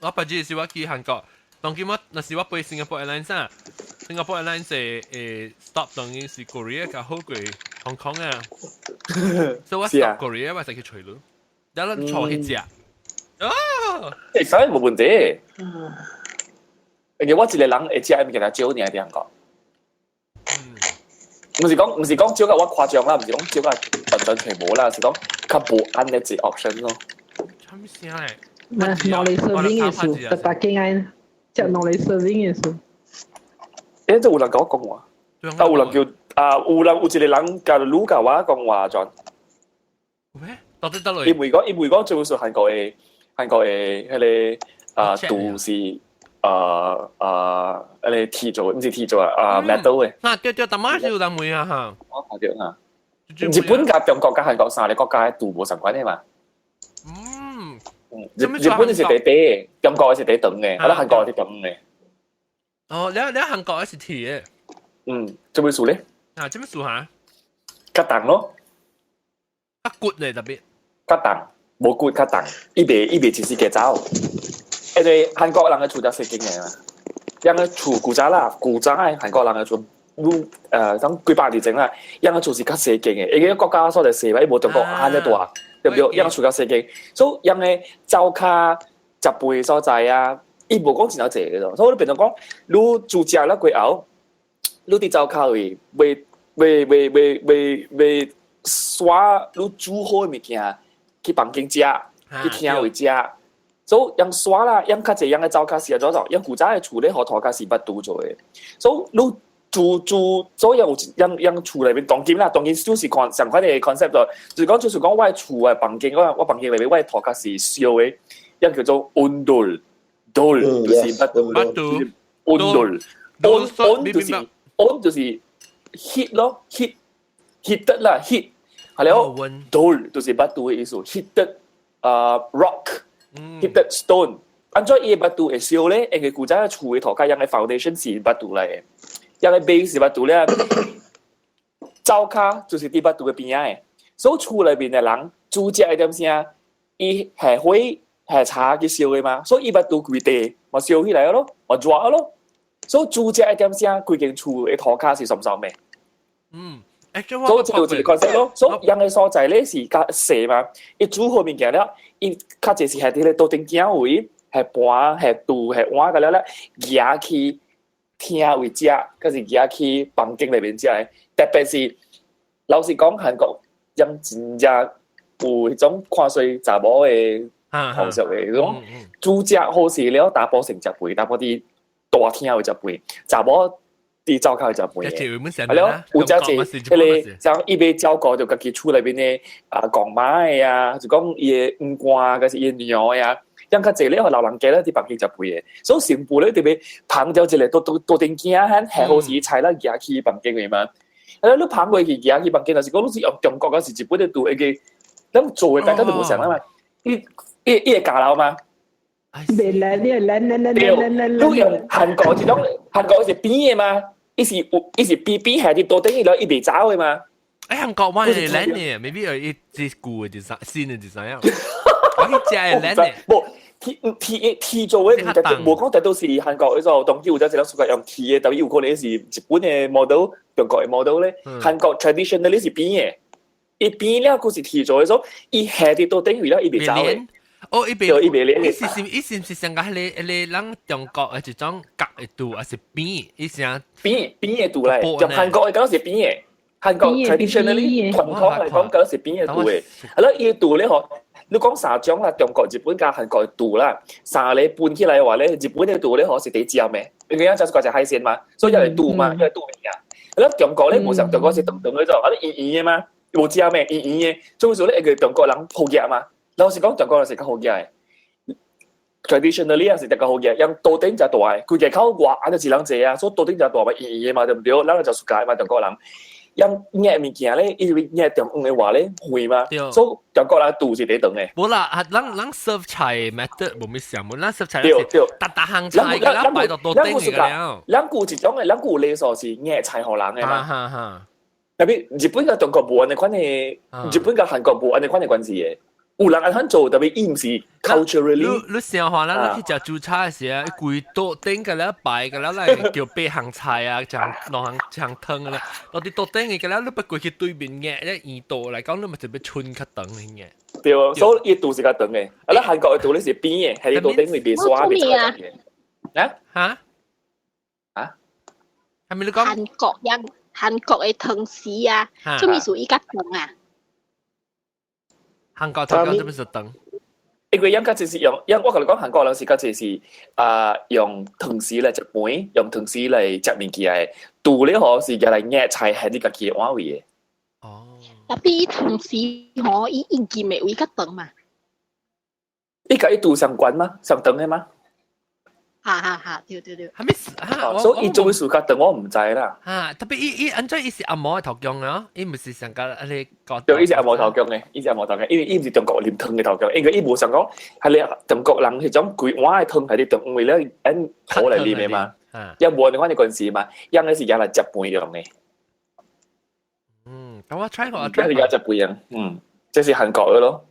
我白日是我去韓國，當今我若是我飛 Singapore Airlines 啊，Singapore Airlines 的 stop 當然是 Korea 較好過 Hong Kong 啊，所以我 stop Korea 我就去揣咯，然後坐去食。啊！欸，反正無問題。因為我一個人會食的物件少爾佇韓國。毋是講少甲我誇張啦，毋是講少甲完全全無啦，是講較無按呢一 option 咯。啥物聲咧？攞嚟 serving 的數，特特經愛食攞嚟 serving 的數。欸，這有人共我講話，啊有人叫啊有人有一個人共女共我講話轉。有咩？到底得伊袂講，伊袂講做數韓國的彼個啊度是彼個鐵做，毋是鐵做啊，metal 的。啊對對，但馬是有人問啊嚇。我看著啊。日本佮中國佮韓國三个國家的度無相關的嘛。日本是短短的，中國是短長的，啊，韓國是長的。哦，你韓國是鐵的。嗯，做咩事咧？啊，做咩事嚇？較重咯。較骨咧特別。較重，無骨較重，伊袂一時加走。因為韓國人的厝較細間的嘛，𪜶的厝古早啦，古早的韓國人的厝，你講幾百年前啦，𪜶的厝是較細間的，因為國家所在細嘛，伊無中國按呢大，對毋對？𪜶的厝較細間，所以𪜶的灶跤食飯的所在啊，伊無講真濟个，所以你變做講，你煮食了過後，你佇灶跤位欲欲欲欲欲刷你煮好的物件去房間食，去廳位食。所以𪜶刷啦，𪜶較濟𪜶的灶跤是按怎做？𪜶古早的厝咧，予塗跤是捌拄做的。所以你煮煮，所以有𪜶𪜶厝內面當今啦，當今就是看相款的 concept 就是講我的厝的房間，我房間內面我的塗跤是燒的，𪜶叫做온돌，돌就是捌捌 온돌，온 온 就是 온 就是 heat 咯，heat heated 啦，heat，係了，돌就是捌拄的意思，heated rock。heated stone，按怎伊的腹肚會燒咧？因為古早厝的塗跤，𪜶的 foundation 是腹肚來的，𪜶的 base 是腹肚咧。灶跤就是佇腹肚的邊仔的，所以厝內面的人煮食的點聲，伊下火下柴去燒的嘛，所以伊腹肚規地嘛燒起來咯，嘛熱咯。所以煮食的點聲，規間厝的塗跤是倯倯的。所以這就一個 concept 咯。所以𪜶的所在咧是較細嘛，伊煮好物件了，伊較濟是下佇咧桌頂鏡位，下盤、下肚、下碗個了咧，舉去廳位食，抑是舉去房間內面食的。特別是老實講，韓國人真正有彼種看衰查某的風俗的，彼種煮食好勢了，查埔先食飯，查埔佇大廳位食飯，查某佇灶跤食飯的。係了，有遮濟彼个，像伊欲照顧著家己厝內面的啊公媽的啊，就講伊的黃瓜，抑是伊的娘的啊，𪜶較濟咧，予老人家咧佇房間食飯的，所以新婦咧特別捧著一个桌桌桌頂鏡，下好時菜啦，舉去房間的嘛。啊，你捧過去舉去房間，就是講你是用中國抑是日本的拄會記，咱做的大家都無相啦嘛。伊伊伊會交流嗎？袂來，你來來來對，來來你用韓國這種，韓國是扁的嘛？伊是有伊是扁扁下佇桌頂，伊了伊袂走的嘛？欸，韓國話係靚嘅，maybe 有一隻舊的 design，新的 design 啊。我去食係靚嘅。無鐵鐵鐵做的，無講特都是韓國彼種，當今有陣時咱屬用鐵的，但有可能是日本的 model，中國的 model 咧。韓國 traditionally 是扁的，伊扁了閣是鐵做的，所以伊下佇桌頂位了，伊袂走的。哦，伊袂伊袂連。伊是毋是像個彼個咱中國的一種角的肚，還是扁？伊是啥？扁扁的肚來，就韓國的敢若是扁的。韓國 traditionally 傳統來講，敢若是扁的肚的。啊，了伊的肚咧吼，你講三種啦，中國、日本佮韓國的肚啦，三个分起來的話咧，日本的肚咧吼是第尖的，因為咱食是食海鮮嘛，所以也會肚嘛，也會肚物件。啊，中國咧無像中國是長長的種，啊，圓圓的嘛，無尖的，圓圓的，所以說咧會中國人好額嘛。老實講，中國人是較好額的。traditionally 也是較好額，𪜶桌頂誠大的，規个口外按呢一人坐啊，所以桌頂誠大嘛，圓圓的嘛，對毋對？咱就食 suka 嘛，中國人。𪜶捏物件咧，因為捏中央的話咧，遠嘛，所以中國人肚是第長的。無啦，啊，咱 serve 菜 method 無咩相，無咱 serve 菜對對，逐逐項菜個咱擺到桌頂個了。咱有一種的，咱有禮數是捏菜予人的嘛。哈哈。特別日本佮中國無按呢款的，日本佮韓國無按呢款的關係的。有人按怎做，特別伊毋是 culturally。你你想看咱去食煮菜的時啊，規桌頂個了擺個了來叫八項菜啊，一項兩項一項湯個啦，到佇桌頂個了，你欲過去對面嘅，咧圓桌來講，你嘛就欲春較長嘅。對，所以伊肚是較長的。啊，咱韓國的肚咧是扁的，係佇桌頂會袂刷袂長嘅。啊？哈？啊？係咪你講？韓國人韓國的湯匙啊，做咩事伊較長啊？韓國頭講做咩是長？因為𪜶較濟是用，因我共你講，韓國人是較濟是啊用湯匙來食飯，用湯匙來食物件的。肚咧吼是用來捏菜，喺你家己的碗位的。哦。特別同時嗬，伊應記未會較長嘛。伊佮伊度上懸嗎？上長的嗎？哈哈哈，對對對。係咪？嚇，所以伊做事較長，我毋知啦。嚇，特別伊伊按怎伊是紅毛的頭家啊？伊毋是上個你講。對，伊是紅毛頭家的，伊是紅毛頭家，因為伊毋是中國啉湯的頭家，因為伊無想講係你中國人彼種規碗的湯係你中為了按土來啉的嘛。也無你看你關係嘛，樣的是用來接飯用的。嗯，等我 try 過，我 try 過。是接飯用，嗯，這是韓國的咯。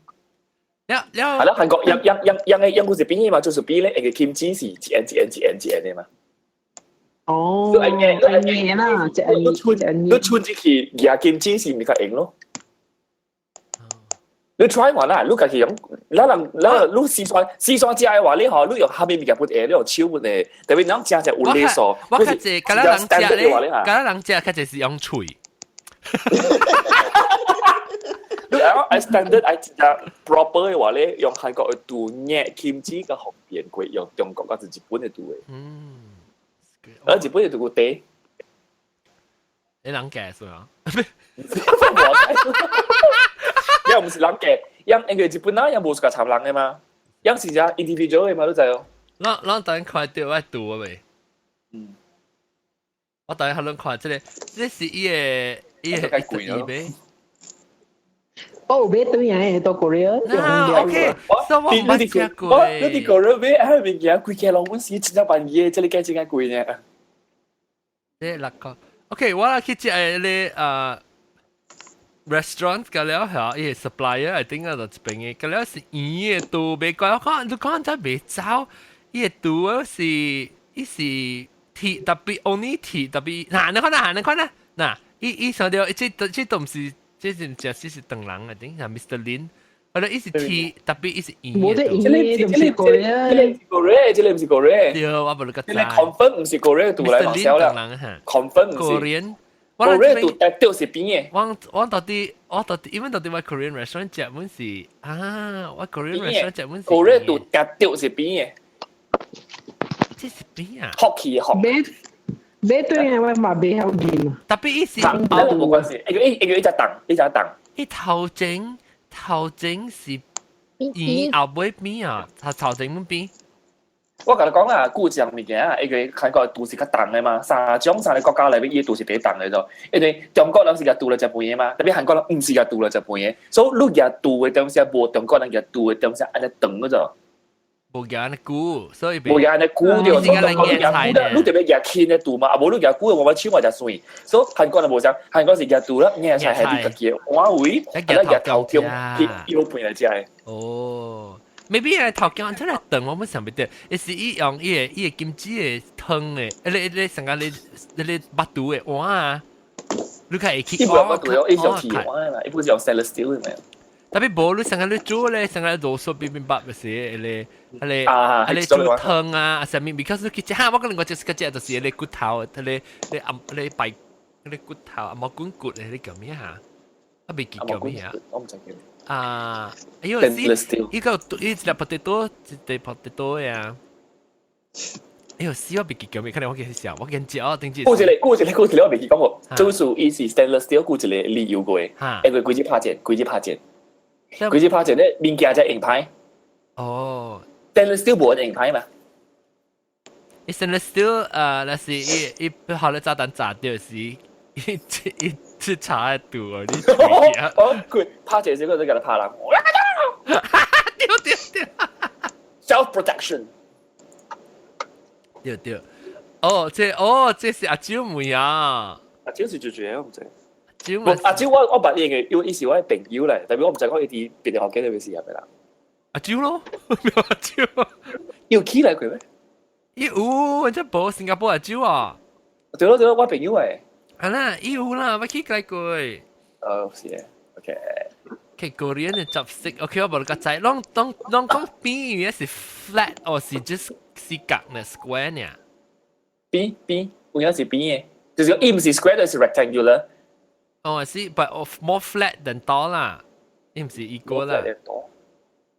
了了，係咯，韓國樣樣樣樣的樣佢是變的嘛，就是變咧，個 kimchi 是一樣一樣一樣一樣的嘛。哦，你啦，你春你春進去夾 kimchi 是毋較用咯。你 try 看啦，你家己用，咱人咱你四川四川食的話，你吼你用蝦米物件不會，你用手不會，特別你食食有禮數。我較濟，敢若人食咧，敢若人食較濟是用喙。你講 standard 愛食 proper 的話咧，用韓國的滷捏 kimchi 較方便過用中國抑是日本的滷的。而日本的滷有茶。你人假是嗎？也毋是人假，因因為日本人也無是參人的嘛，因是只 individual 的嘛，你知哦。咱咱等看著我滷未？嗯。我等下攏看這个，這是伊个伊个伊買。哦，買對啊，到 Korea。啊，OK，所以我毋捌食過。你佇 Korea 買彼物件，規間攏阮是真正便宜的，這个價真正貴呢。這六個，OK，我來去食个restaurant 個了嚇，伊個 supplier I think 啊，就這邊的，個了是圓的肚，袂怪我講，你講真袂走，伊个肚啊是，伊是鐵特別 only 鐵特別，嗱你看啦，你看啦，嗱，伊伊想著，這這都毋是，這是食這是唐人啊，頂係 Mr. Lin，我咧伊是鐵特別伊是圓的。冇得圓的，這個這個毋是 Korea，這個毋是 Korea。對，我無你個知。這個 confirm 毋是 Korea 肚來講了，confirm 毋是。 Korean。 Korea 肚特掉是扁的。我我到底我到底，因為到底我 Korean restaurant 食滿是啊，我 Korean restaurant 食滿是。 Korea 肚特掉是扁的。這是扁啊？福氣福。買買對啊，我嘛袂曉認。特別伊是。冇關係，因為因為伊只檔，伊只檔。伊頭前頭前是圓，後尾扁啊，頭頭前滿扁。我共你講啊，舊一項物件啊，因為韓國肚是較重的嘛，三種三個國家內面，伊肚是第重的咗。因為中國人是舉肚來食飯的嘛，特別韓國人毋是舉肚來食飯的，所以你舉肚的東西無中國人舉肚的東西按呢長個咗。無舉按呢久，所以無舉按呢久著，所以中國人舉久，你特別舉輕的肚嘛，啊無你舉久的，我手嘛誠酸。所以韓國人無相，韓國是舉肚啦，硬菜係你家己的碗位，啊舉頭中去舀飯來食的。哦。maybe 係頭家真係長，我們想袂著，伊是伊用伊个伊个金子的湯的，你你上個你你你肉肚的碗啊，你較會去伊無用肉肚哦，伊是用鐵碗嘛，伊不是用 stainless steel 的嘛。特別無你上個你煮咧，上個羅素邊邊白咪是，迄个迄个迄个煮湯啊，啥物？because 你去食，哈，我可能我就是個食就是迄个骨頭，迄个你暗你白迄个骨頭啊，毛管骨的，迄個叫咩哈？啊，袂記叫咩啊？我毋知叫。啊，哎呦，是，伊個伊一粒 potato，一粒 potato 呀。哎呦，死我袂記叫咩？可能我記食，我見食哦，頂次。過一個，過一個，過一個，我袂記講過。就是伊是 stainless steel，過一個理由過，因為規隻拍戰，規隻拍戰，規隻拍戰咧，物件才用歹。哦，stainless steel 無用歹嘛？伊 stainless steel 若是伊伊後來炸彈炸掉時，伊伊去查得到啊！你哦，佢拍這時個就共伊拍人。對對對，self protection。對對，哦，這哦，這是阿蕉妹啊！阿蕉是最主要，我毋知。蕉阿蕉我我捌伊個，因為伊是我的朋友咧，特別我毋知講伊佇別個學校裏面是啥物啦。阿蕉咯，阿蕉，有起來過咩？伊有，這無新加坡阿蕉啊。對咯對咯，我朋友誒。啊啦，伊有啦，我去過過。哦，是嘅，OK。佢 Korean 的 chopstick，OK，我無個知，攏攏攏講扁嘅是 flat，或是 just 是角呢 square 呢？扁扁，有影是扁嘅，就是講伊毋是 square，就是 rectangular。哦，是，but more flat than 多啦，伊毋是一個啦。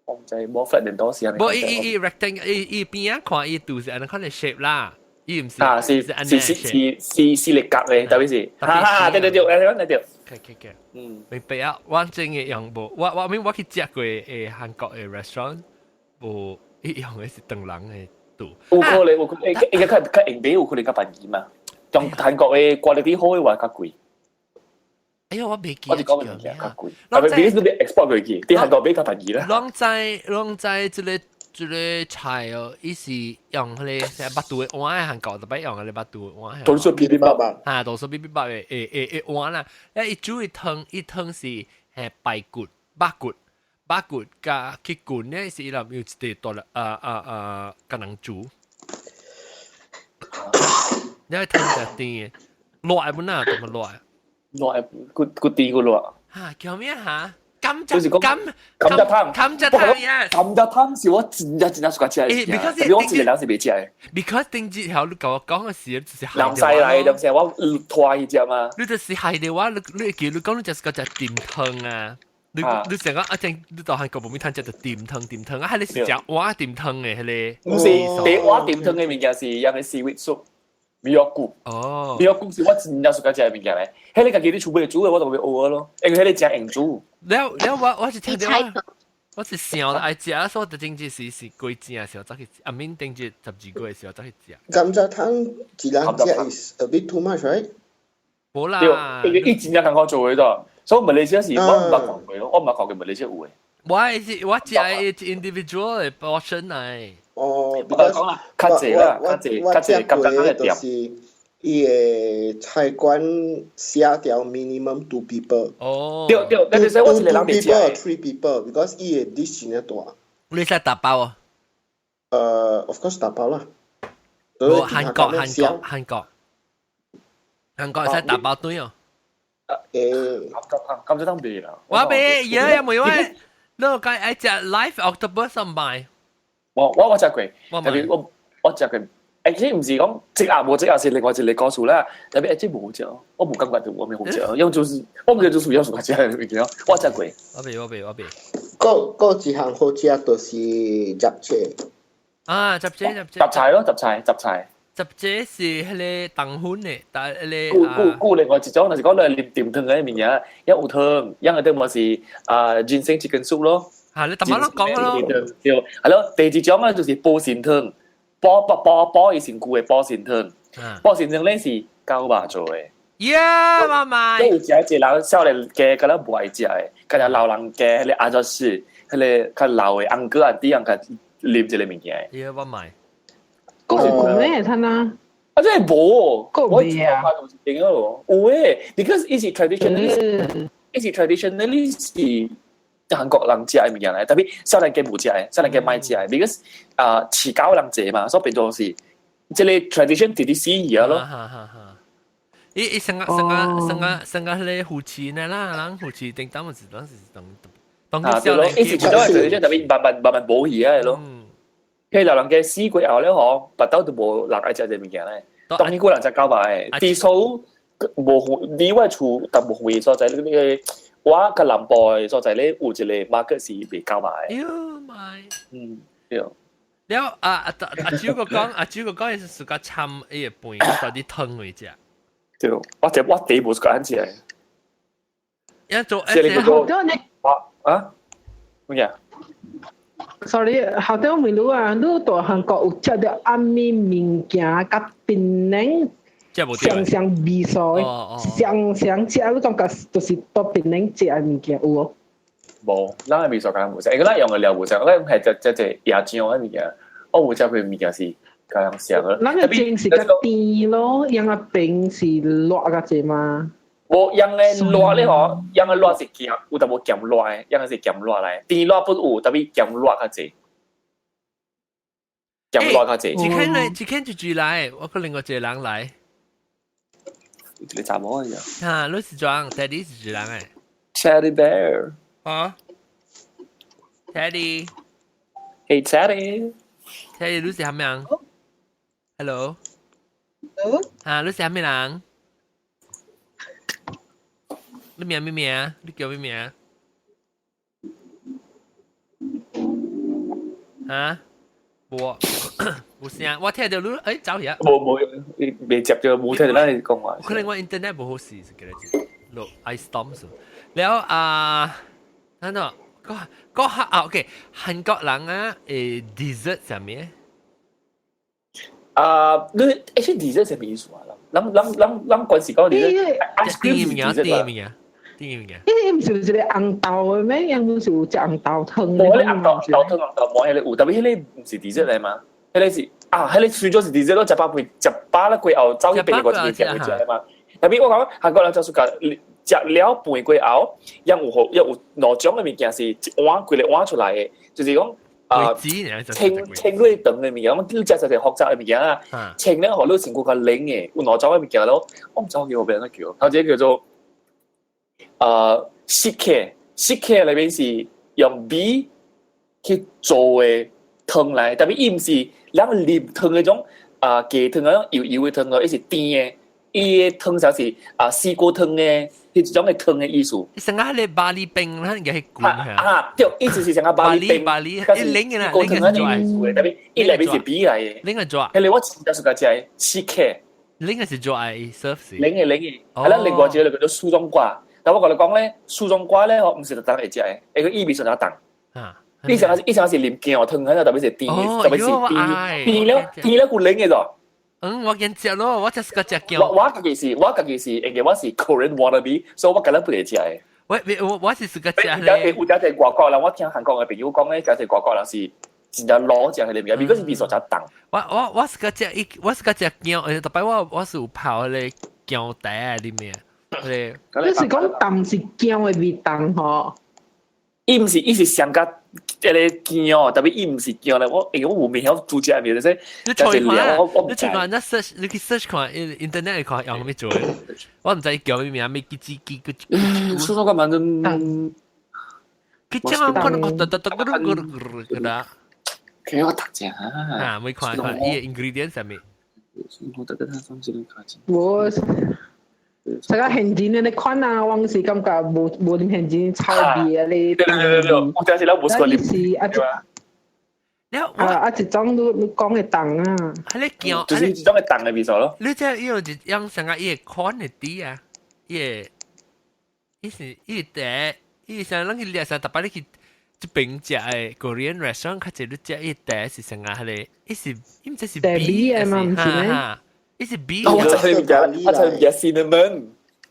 我毋知 more flat than 多是啥物。無，伊伊伊 rectangle，伊伊邊仔看伊肚是按呢款的 shape 啦，伊毋是啊，是是是是是是力格嘅，特別是，哈哈，對對對，對對對。 OK。嗯，明白啊，我真嘅用無，我明我去食過誒韓國嘅 restaurant，無伊用嘅是唐人嘅度。有可能，有可能，應該較較用比有可能較便宜嘛。用韓國嘅 quality 好嘅話較貴。哎呀，我未記。我是講物件較貴，特別比你 export 過去，啲韓國比較便宜啦。攏知這個菜哦，伊是用彼個腹肚的碗，韓國特別用彼個腹肚的碗。多數 bibimbap 吧。啊，多數 bibimbap 的碗啦。伊煮的湯，伊湯是係排骨、肉骨、肉骨加去滾咧，是伊人用一個大粒啊啊啊，共人煮。你湯就甜的，熱的本啊，多麼熱。熱骨骨甜骨熱。嚇，叫咩嚇？甘就是講蔗甘甘蔗湯，甘蔗湯，yes。甘蔗湯是我真正真正喜歡食的物件， because 特別我一個人是袂食的。 because 頂一條你共我講的時，就是南西來，南西我拖去食嘛。你就是害的話，你會記你講你就是個食甜湯啊。你成個啊正，你到韓國無咪通食就甜湯甜湯啊，彼個是食碗甜湯的彼個。毋是，第碗甜湯的物件是用个 seaweed soup，米藥菇。哦。米藥菇是我真正喜歡食的物件咧。彼個家己你厝尾煮的，我就會學咯，因為彼個誠用煮。了了，我是聽著我是想愛食，所以我頂日是幾正時候走去，阿敏頂日12月的時候走去食。甘蔗湯一人食 is a bit too much, right？無啦，對，因為伊真正艱苦做的咋，所以馬來西亞是我毋捌看過咯，我毋捌看過馬來西亞有的。我是我食的 individual 的 portion 來。哦，我講啦，較濟啦，較濟較濟甘蔗湯的店。就是伊的菜館寫條 minimum two people。哦。對對，那就是我一個人 two people or three people，because 伊的 dish 真正大。你使打包啊？of course 打包啦。哦，韓國韓國韓國韓國會使打包對哦。甘蔗湯，甘蔗湯袂啦。我袂，耶，沒我，你講愛食 live octopus 唔買？我食過，特別我食過。actually 毋是講食啊無食啊是另外一個故事啦。特別 actually 無食，我無感覺著我沒好食，因為就是我毋知就是有喜歡食的物件，我食過。我袂我袂我袂。閣一項好食就是雜菜。啊，雜菜雜菜。雜菜咯，雜菜雜菜。雜菜是彼個糖粉的，但彼個。顧顧顧另外一種，就是講你啉甜湯的物件，一有湯，一個對嘛是啊 ginseng chicken soup 咯。嚇，你頭先攏講咯。對，係咯，第二種咧就是補腎湯。補補補補伊身軀的補腎湯，補腎湯咧是狗肉做的。耶，媽媽。有食一個人少年家，敢若無愛食的，敢若老人家，彼個阿祖是，彼個較老的 uncle auntie 人較啉這個物件。耶，我買。閣有咩睇啊？啊，這無，閣未啊？有誒，because 伊是 traditionally，伊是 traditionally 是韓國人食的物件來，特別少年家無食的，少年家莫食的，because 啊飼狗人濟嘛，所以變做是這個 tradition 直直死去咯。哈哈哈！伊伊成個成個成個成個彼個夫妻呢啦，人夫妻頂當是當是當當啊對咯，伊是一種 tradition，特別慢慢慢慢無去啊咯。彼老人家死過後咧吼，腹肚就無人愛食這物件咧。當然個人食狗肉的，至少無離我厝淡薄遠所在，那個我較南部的所在咧，有一個 market 是賣狗肉的。哎喲媽！嗯，對。了啊啊阿朱個講，阿朱個講，伊是自家摻伊個飯到底湯來食。對，我這我第一步是按食的。一做好多你啊？乜嘢？Sorry，後底我問你啊，你佇韓國有食著啥物物件佮檳榔相相味素的，相相食，你感覺就是佇檳榔食的物件有無？無，咱的味素敢無相，因為咱用的料無相，咱用係隻隻隻椰漿的物件，我有食過物件是共人相的。咱個醬是較甜咯，用個冰是熱較濟嘛？無用的熱咧吼，用的熱是鹹，有淡薄鹹熱的，用的是鹹熱來，甜熱不有，特別鹹熱較濟。鹹熱較濟。一間來，一間就住來，我閣另外一個人來。一個查某呀。哈，你是裝，Teddy 是一人誒。 Teddy bear。啊？Teddy。 Hey Teddy。 Teddy，你是啥物人？Hello。啊，你是啥物人？你名咩名？你叫咩名？哈？無。有聲，我聽到你，走去啊！無無，未接著，冇聽到咱講話。可能我 internet 無好勢，是記得落 ice storm 了啊，等等，個個啊，OK，韓國人啊，dessert 啥物？啊，你 actually dessert 係咩意思啊？人人人人關是講 dessert，ice cream 物件，甜物件，甜物件。呢唔是一個紅豆嘅咩？樣唔是有食紅豆湯？無，迄個紅豆豆湯紅豆糜彼個有，但係彼個毋是 dessert 來嘛？彼個是啊，彼個雖咗是 dessert 咯，食飽飯食飽了過後，走去別個一個食會食的嘛。但係我講韓國人就是講食了飯過後，樣有好有兩種的物件是一碗規個碗出來的，就是講啊，清清水長的物件，我你食食複雜的物件啊，清了予你身軀較冷的，有兩種的物件咯，我毋知叫咩名叫，頭一個叫做식혜，식혜內面是用米去做的湯來，但係伊毋是咱啉湯嗰種啊雞湯嗰種油油的湯咯，伊是甜的，伊的湯就是啊絲瓜湯的，彼種的湯的意思。成個係巴黎冰，咱個係滾啊，對，意思是成個巴黎冰，巴黎，伊冷的啦，冷的是做的，但係伊內面是米來的。冷的做。彼個我真正喜歡食的식혜。冷的是做愛 serve 是。冷的冷的，啊，咱另外一個就叫做蘇種瓜。但我共你講咧，蘇種瓜咧，吼，毋是逐當會食的，因為伊味上較重。啊。以前是啉薑湯，特別是甜，特別是甜，甜了甜了夠冷的咗。嗯，我見食咯，我就是個食薑。我家己是，因為我是 Korean wannabe，所以我敢若不會食的。我是自個食咧。有只隻外國人，我聽韓國的朋友講咧，食隻外國人是真正老食彼个物件，如果是味素真重。我是個食伊，我是個食薑，特別我是有泡彼个薑茶喺裡面。對。你是講淡是薑的味重吼？伊毋是，伊是上較這個薑，但係伊毋是薑咧。我因為我無袂曉煮食物，就是你揣看，你揣看，你 search，你去 search 看，internet 看用啥物做的。我毋知叫啥物名，咩幾幾幾個。蘇州干嘛呢？佢這樣可能得得得得得得得。佢我讀者啊，沒看看伊 ingredient 啥物。我。這個現金的款啊，我是感覺無無啉現金臭味啊咧。對對對對，我真是咱無試過啉。啊啊！一種你講的重啊，彼个薑，就是一種的重的味素咯。你這用一用成個伊個款的底啊，伊個伊是伊茶，伊像咱去掠啥，特別你去這邊食的 Korean restaurant，較濟你食伊茶是成個彼个，伊是伊毋知是米的嘛，毋是咩？伊是米。我知物件，我知物件 cinnamon。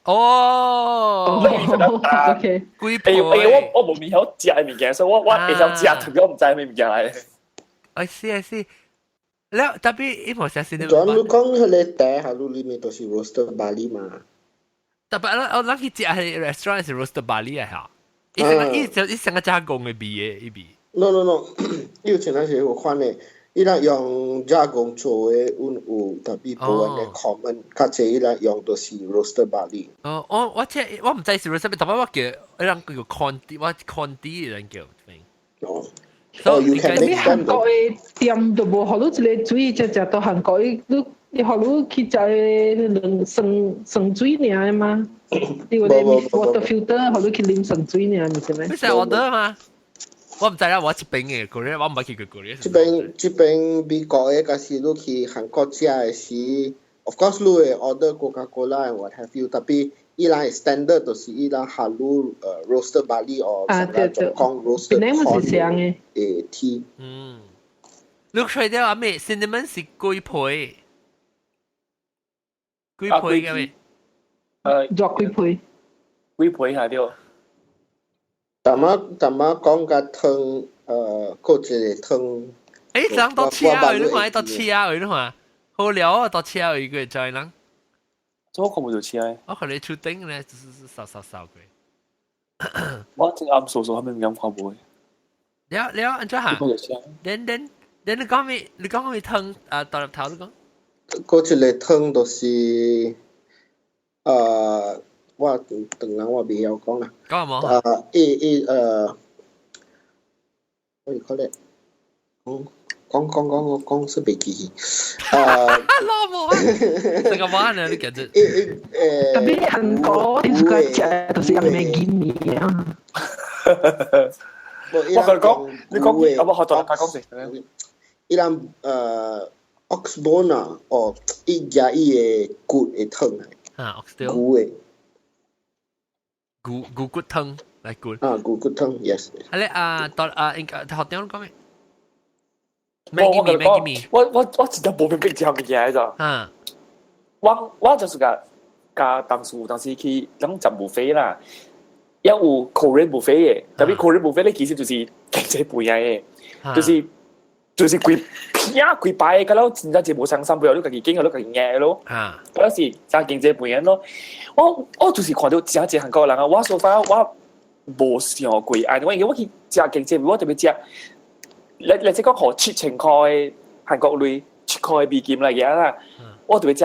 哦，OK。幾倍？我無袂曉食的物件，所以我會曉食，特別我毋知啥物件來。 I see I see。了但係伊無寫 cinnamon。主你講彼个茶，下裡面都是 roasted barley 嘛。特別我咱去食彼 restaurant 是 roasted barley 啊嚇。伊成個伊就伊成個加工的味的伊味。 No no no，伊有前陣時有款的，伊若用加工做的，阮有但係無按呢 common，較濟伊若用都是 roasted barley。哦，我這我毋知是 roasted，但係我叫伊人叫 corn tea，我 corn tea 人叫。哦。哦，you can 特別韓國的店都無予你一个水，食食到韓國伊你你予你去食兩酸酸水爾的嗎？你有咧 water filter，予你去啉酸水爾，毋是咩？你成 order 嗎？我毋知啦，我這邊的 Korea，我毋捌去過 Korea。這邊美國的，假是你去韓國食的時，of course 你會 order Coca-Cola and what have you，但係伊人的 standard 就是伊人下滷roasted barley 或者講 roasted corn 的 tea。嗯，你吹掉阿咩？cinnamon 是幾倍？幾倍嘅咩？熱幾倍？幾倍下對。淡仔淡仔講甲湯，閣一個湯。人到車位，你看到車位，你看，好料啊！到車位個在人。這我看無到車。我看你出頂咧，就是掃掃掃過。我正暗掃掃，後面唔敢看無。了了，按怎行？連連連，你講咩？你講咩湯啊？大粒頭你講。閣一個湯就是，我當人我袂曉講啦。講無？伊伊我可能講講講講講是袂記去。老母，這個話呢？你感覺？特別韓國，你個食就是用咩玉米啊？我同你講，你講，我學咗大講先。伊人ox bone 啊，哦，伊夾伊个骨會湯來，啊，oxtail 牛的，牛骨湯來骨。啊，牛骨湯，yes。係咧啊，到啊，應該學點講咩？我我講，我真正無明白這物件咋。我就是共佮當初當時去咱食 buffet 啦，也有 Korean buffet 的，特別 Korean buffet 咧其實就是經濟飯的，就是規片規排，佮了真正一無相三杯，你家己揀，你家己夾咯。嗰時真經濟飯咯。我就是看到真濟韓國人啊，我說法我無想過，啊，我因為我去食經濟飯，我特別食。你即講予7000塊韓國鐳，7塊美金來嘅啦，我特別食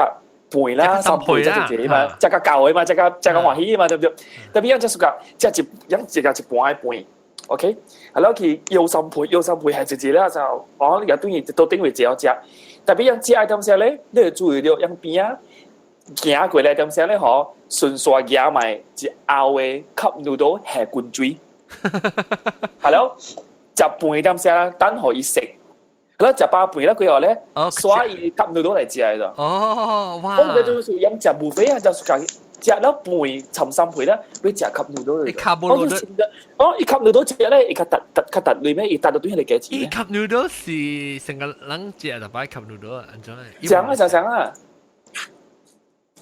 半啦，三倍食一個嘛，食較夠的嘛，食較歡喜嘛，對不對？特別樣只屬個食一樣食一半的飯，OK，係咯，去腰三倍，腰三倍係一個啦，就我也等於都等於一個食。特別樣食的點時咧，你會注意到樣邊仔行過來點時咧，嗬，順紲夾埋一後的 cup noodle 下滾水，係咯。食飯點聲啦，等予伊食，佢食飽飯啦，過後咧，刷伊 cup noodle 來食的。哦，哇！我覺得就是飲食 buffet 啊，就是講食了飯摻三杯啦，欲食 cup noodle。伊 cup noodle，哦，伊 cup noodle 食咧，伊較突突較突裏面，伊突到對彼個價錢。伊 cup noodle 是成個人食就擺 cup noodle 按怎？講啊，就講啊。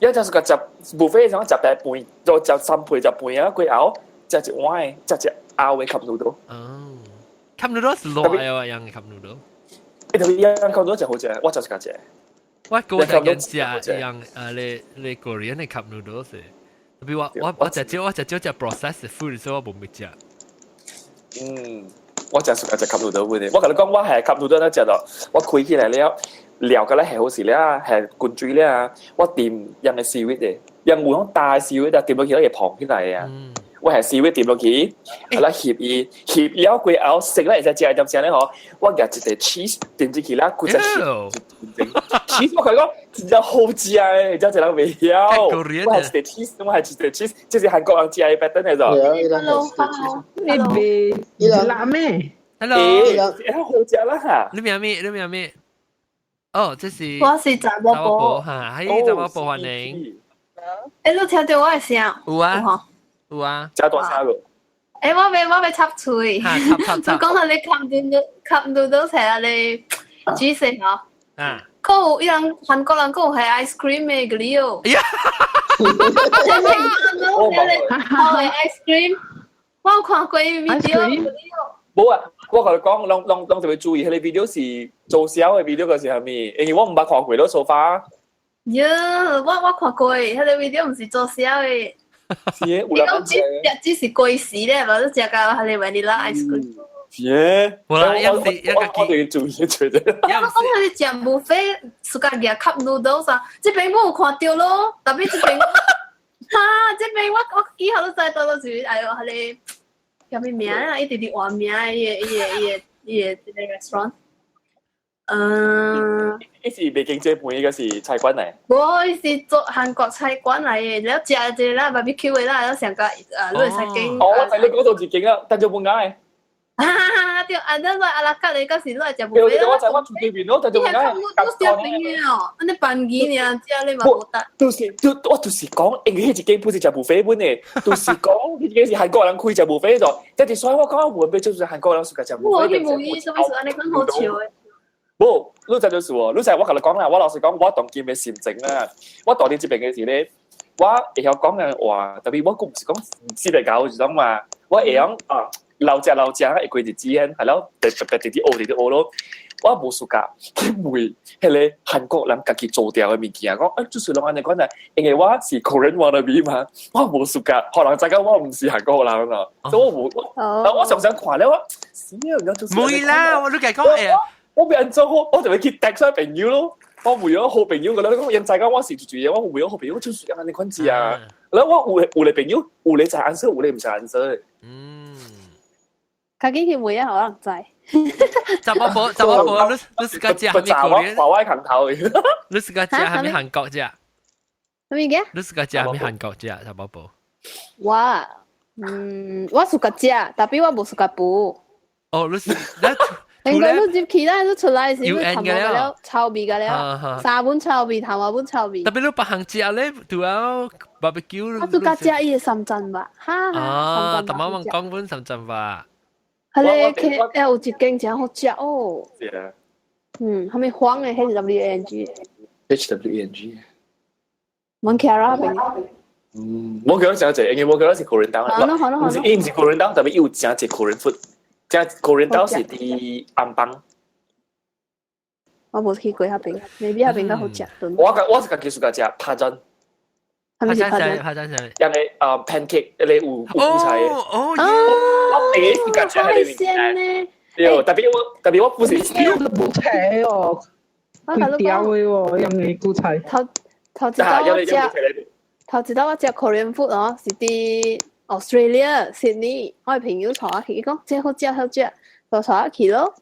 一就是個食 buffet 上食白飯，就食三杯食飯啊，過後食一碗的，食一後的 cup noodle。哦。Cup noodle 是糯啊，樣 cup noodle。欸，特別樣 cup noodle 真好食，我就是較食。我個人食樣你 Korean 的 cup noodle 是，特別我食少食 processed food，所以我無乜食。嗯，我真係食 cup noodle 嘅。我共你講，我係 cup noodle 咧食到，我開起來了，料個咧係好食了，係滾水了，我掂樣嘅 seaweed 的，樣有種大 seaweed 啊，掂落去會膨起來啊。我係 seaweed 掂落去，啊啦翕伊，翕了過後食咧會使食一點聲咧嗬，我夾一塊 cheese 掂進去啦，規隻 cheese 我同你講真正好食啊，真係人袂曉。我係一塊 cheese，我係一塊 cheese，這是韓國人食的 pattern 嚟咗。 Hello，你袂辣咩？Hello，好食啦嚇！你名咩？你名咩？哦，這是我是查某婆嚇，係查某婆歡迎。欸，你聽到我的聲？有啊。有啊，加大聲個。欸，我欲插喙。插插插。你講到你 cup noodle 係啊，你煮食嗬？啊。閣有伊人韓國人閣有係 ice cream 的 grill。呀！我 ice cream，我有看過 video。無啊，我共你講，攏特別注意，彼個 video 是做銷的 video 個是啥物？因為我毋捌看過咯，so far。喲，我看過，彼個 video 毋是做銷的。是的，你講只只是過時咧，無你食到彼個 vanilla ice cream。是的，無啦，一是一個我對注意做者。我講彼個食 buffet，自家夾 cup noodles 啊，這邊我有看到咯，特別這邊，哈，這邊我記好都知道，就是哎喲，彼個叫咩名啊？一直佇換名，伊個這個 restaurant。嗯，伊是袂經濟盤，伊個是菜館嚟。無，伊是做韓國菜館來的，了食一個啦，barbecue 的啦，了上個啊，你會使揀。哦，我知你講到一間啊，但就本愛。啊，對，啊，咱來à la carte 的，到時你來食對對，我知我住對面咯，但就本愛。你都小朋友哦，按呢便宜爾，食你嘛無得。就是，就我就是講，因為彼一間不是食 buffet 本的，就是講彼間是韓國人開食 buffet 咗。但是所以我講我本就是韓國人暑假食 buffet。我去問伊，什麼意思？按呢講好笑的。無，你知就是喎，你知我共你講啦，我老實講，我當今的心情啦，我住佇這邊的時咧，我會曉講的話，特別我閣毋是講四百九這種嘛，我會曉啊，老食老食會過日子係咯，特別特別直直學直直學咯。我無 suka 去問彼個韓國人家己做掉的物件，講欸，就是攏按呢款啊，因為我是 Korean wannabe 嘛，我無 suka，予人知影我毋是韓國人咯，所以我無，我常常看了我，死啊，就是。唔會啦，我你共講欸。我欲按怎好，我就會去 text 我朋友咯。我為咗好朋友，個咧講，𪜶知影我是住住，我為咗好朋友，就是按呢款字啊。然後我有有個朋友，有個知 answer，有個毋知 answer。較緊去問啊，予人知。查某婆，查某婆，你是個食啥物國？我我空頭。你是個食啥物韓國食？啥物嘅？你是個食啥物韓國食？查某婆。我，嗯，我 suka 食，但係我無 suka 煮。哦，你是你。應該都接其他都出來時，都頭毛了，臭味個了，三本臭味，頭毛本臭味。特別你別行食咧，都要 barbecue。我都加食伊個深圳吧，哈。啊，頭毛問講本深圳吧。係咧，佢有一間真好食哦。是啊。嗯，後面黃嘅 H W A N G。 H W A N G。 Mont Kiara 邊。嗯，Mont Kiara 真濟，因為 Mont Kiara 是 Korean town。好咯好咯好咯。唔是，伊毋是 Korean town，特別有真濟 Korean food。這 Korean town 是佇安邦。我無去過遐邊，maybe 遐邊較好食。我是家己 suka 食파전。係咪是 파전？ 파전 啥物？因為啊 pancake，你有有韭菜的。哦我第一次食這個物件。呢？對，特別我不是。都無菜哦，規條的喎，用的韭菜。頭頭一道我食，頭一道我食 Korean food 哦，是佇 Australia Sydney，我的朋友帶我去，伊講這好食好食，就帶我去咯。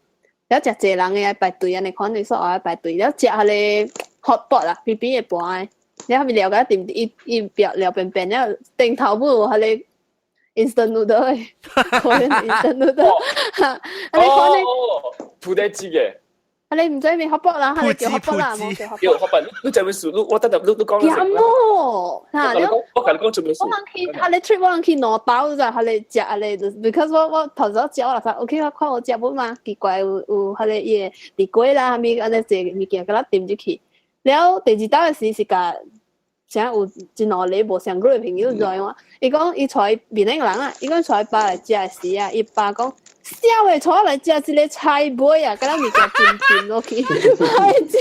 了食濟人的愛排隊，按呢款你說愛排隊，了食彼個 hot pot 啦，邊邊的盤的，了後面聊甲掂伊伊表聊邊邊了頂頭尾有彼個 instant noodle 的，Korean instant noodle，哈，按呢款呢？土豆雞嘅。啊！你毋知咩 hot pot 啦，你叫 hot pot 啦，無叫 hot pot。叫 hot pot，你知咩事？你我等陣你你講。鹹哦，嚇！你我共你講做咩事？我人去，啊你 trip 我人去兩包咋，啊你食啊你，because 我我頭先食我就 OK，我看我食本嘛，奇怪有有彼個伊個地瓜啦，啥物按呢濟物件，共咱點入去。了第二道的時是共啥有一兩個無相過的朋友在我，伊講伊帶面那個人啊，伊講帶爸來食的時啊，伊爸講。痟的帶我來食一个菜尾啊，敢若物件沉沉落去，歹食。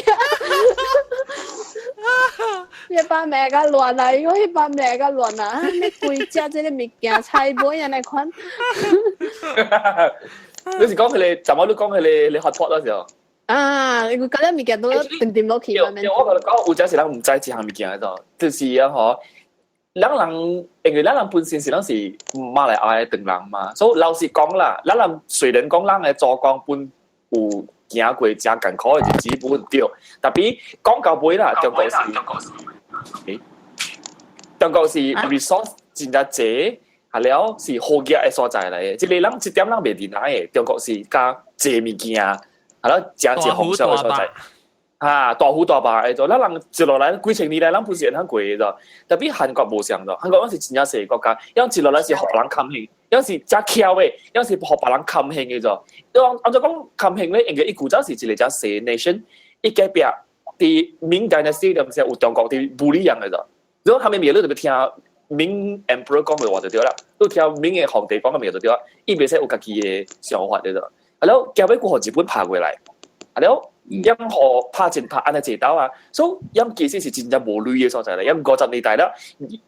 彼爸罵甲亂啊！伊講彼爸罵甲亂啊！欲規食這个物件菜尾按呢款。你是講彼个，怎麼你講彼个你 hot pot 嗰時候？啊，伊覺得物件都沉沉落去嘛。我共你講，有陣時人毋知這項物件的，就是啊吼。咱人因為咱人本身是咱是馬來亞的唐人嘛，所以老實講啦，咱人雖然講咱的祖公本有行過誠艱苦的日子本對，特別講到尾啦，中國是，中國是 resource 真正濟，係了是好額的所在來的，這個人一點人袂離來的，中國是較濟物件，係了誠濟豐碩的所在。啊，大虎大把的做，咱人一落來幾千年來，咱不是會通過的做。特別韓國無相做，韓國阮是真正細國家，樣一落來是予別人堪興，樣是誠巧的，樣是予別人堪興的做。按怎講堪興咧？因為伊古早是一個誠細 nation，伊隔壁佇明 dynasty 就毋是有中國佇武力樣的做。如果他們物你特別聽明 emperor 講的話就對啦，你聽明的皇帝講的物就對啦，伊袂使有家己的想法的做。啊了，後尾閣予日本拍過來，啊了。任何拍戰拍按呢濟刀啊，所以𪜶其實是真正無鐳的所在咧，𪜶50年代啦，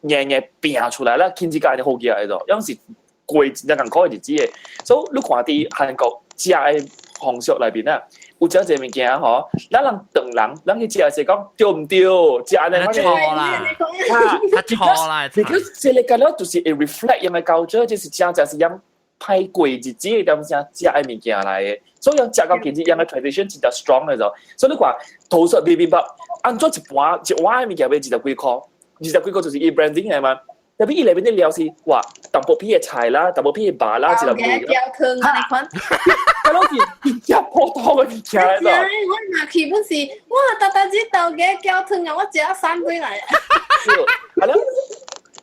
硬硬拼出來啦，經濟甲按呢好起來的，𪜶是過真正艱苦的日子的。所以你看佇韓國食的風俗內面啊，有誠濟物件吼，咱人唐人，咱去食的時講對毋對？食按呢錯啦，啊錯啦，你講這個感覺就是會 reflect 𪜶的 culture，就是真正是𪜶歹過日子的點聲食的物件來的。所以食到今日，𪜶的 tradition 真正 strong 的咗。所以你看，桃色ビビンバ，按怎一盤一碗的物件賣二十幾箍，二十幾箍就是伊 branding 的嘛。特別伊內面的料是哇，淡薄片的菜啦，淡薄片的肉啦，一粒麵。雕坑按呢款。這攏是一只普通的物件來的。我若去本是，哇，逐逐日豆芽絞湯啊，我食啊三幾來。係咯，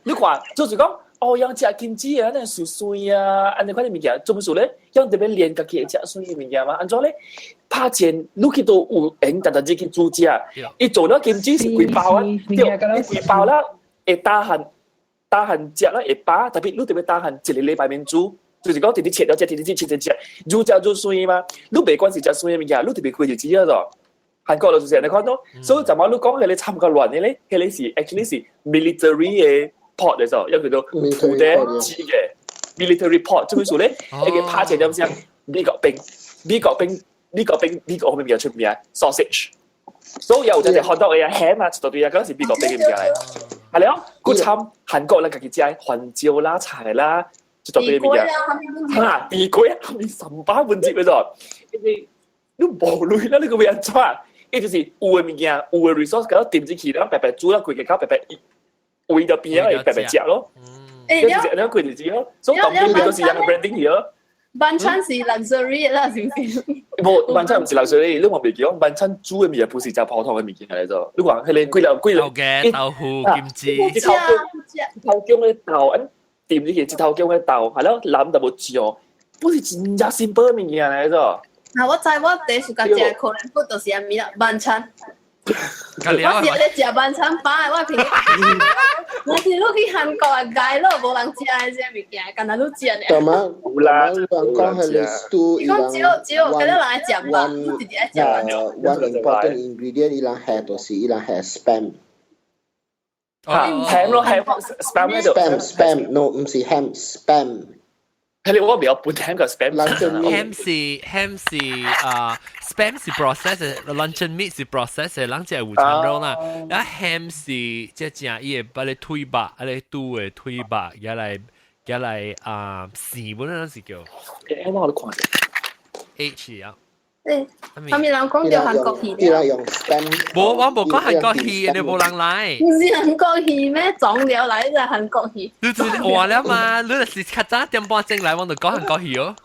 你看，就是講。哦，𪜶食金子啊，那酥酸啊，按呢款的物件，做麼事咧？𪜶特別練家己會食酸的物件嘛？按怎咧？拍煎，你去都有閒，逐逐日去煮食。伊做了金子是規包啊，對，伊規包啦，會打漢打漢食啦，會飽，特別你特別打漢一個禮拜免煮，就是講直直切了食，直直切切食，愈食愈酸嘛。你袂管是食酸的物件，你特別過日子啊咾。韓國就是按呢款咯，所以怎麼你講彼个參較亂的咧？彼个是 actually 是 military 的 pot 的時候，又叫做部隊機嘅 military pot，做咩事咧？一個拍起點像美國兵，美國兵，美國兵，美國後面比較出名 sausage，所以有陣時看到嘅 ham 啊，一大堆啊，嗰是美國兵嘅物件嚟。係了，佮參韓國人家己食番椒啦、菜啦，一大堆物件。哈，地瓜啊，咪三百分之嘅咗，因為你無鐳啦，你個欲按怎？伊就是有的物件，有的 resource，共攏抌進去，然後白白煮啦，規个口白白。圍到邊仔會白白食咯，就是按呢過日子咯，所以當兵都是一個 branding 去咯。 반찬是 luxury 啦，是唔是？無반찬唔是 luxury，你話未記講반찬煮嘅物件不是真普通嘅物件嚟咗。你講彼個幾粒幾粒豆嘅豆腐金枝，一頭一頭姜嘅豆，按掂呢個一頭姜嘅豆，係咯，淋就無醬，不是真正 simple 嘅物件嚟咗。嗱，我知我第一時間食 Korean food 就是啥物啦，반찬。我是咧食반찬飽的，我朋友。我是你去韓國啊，街咯，無人食的這物件，干焦你食爾。同埋，有啦，人講彼個 stew，伊講只有只有幾多人愛食吧，你直直愛食。 One important ingredient 伊人下就是伊人下 spam。 Ham 咯，ham spam 咧就 spam spam no 唔是 ham spam。係你我未有半 ham 個 spam。 Ham 是 ham 是啊，spam 是 process，luncheon meat 是 process，人只係午餐肉啦。啊 ham 是即係伊會把你腿肉，啊你豬的腿肉，也來也來啊，生本那是叫。誒，我都看者。 H 啊。誒，係咪人講到韓國戲？伊人用 spam。無，我無講韓國戲，你無人來。唔是韓國戲咩？撞了來就韓國戲。你就話了嘛？你就是較早點半鐘來，我就講韓國戲哦。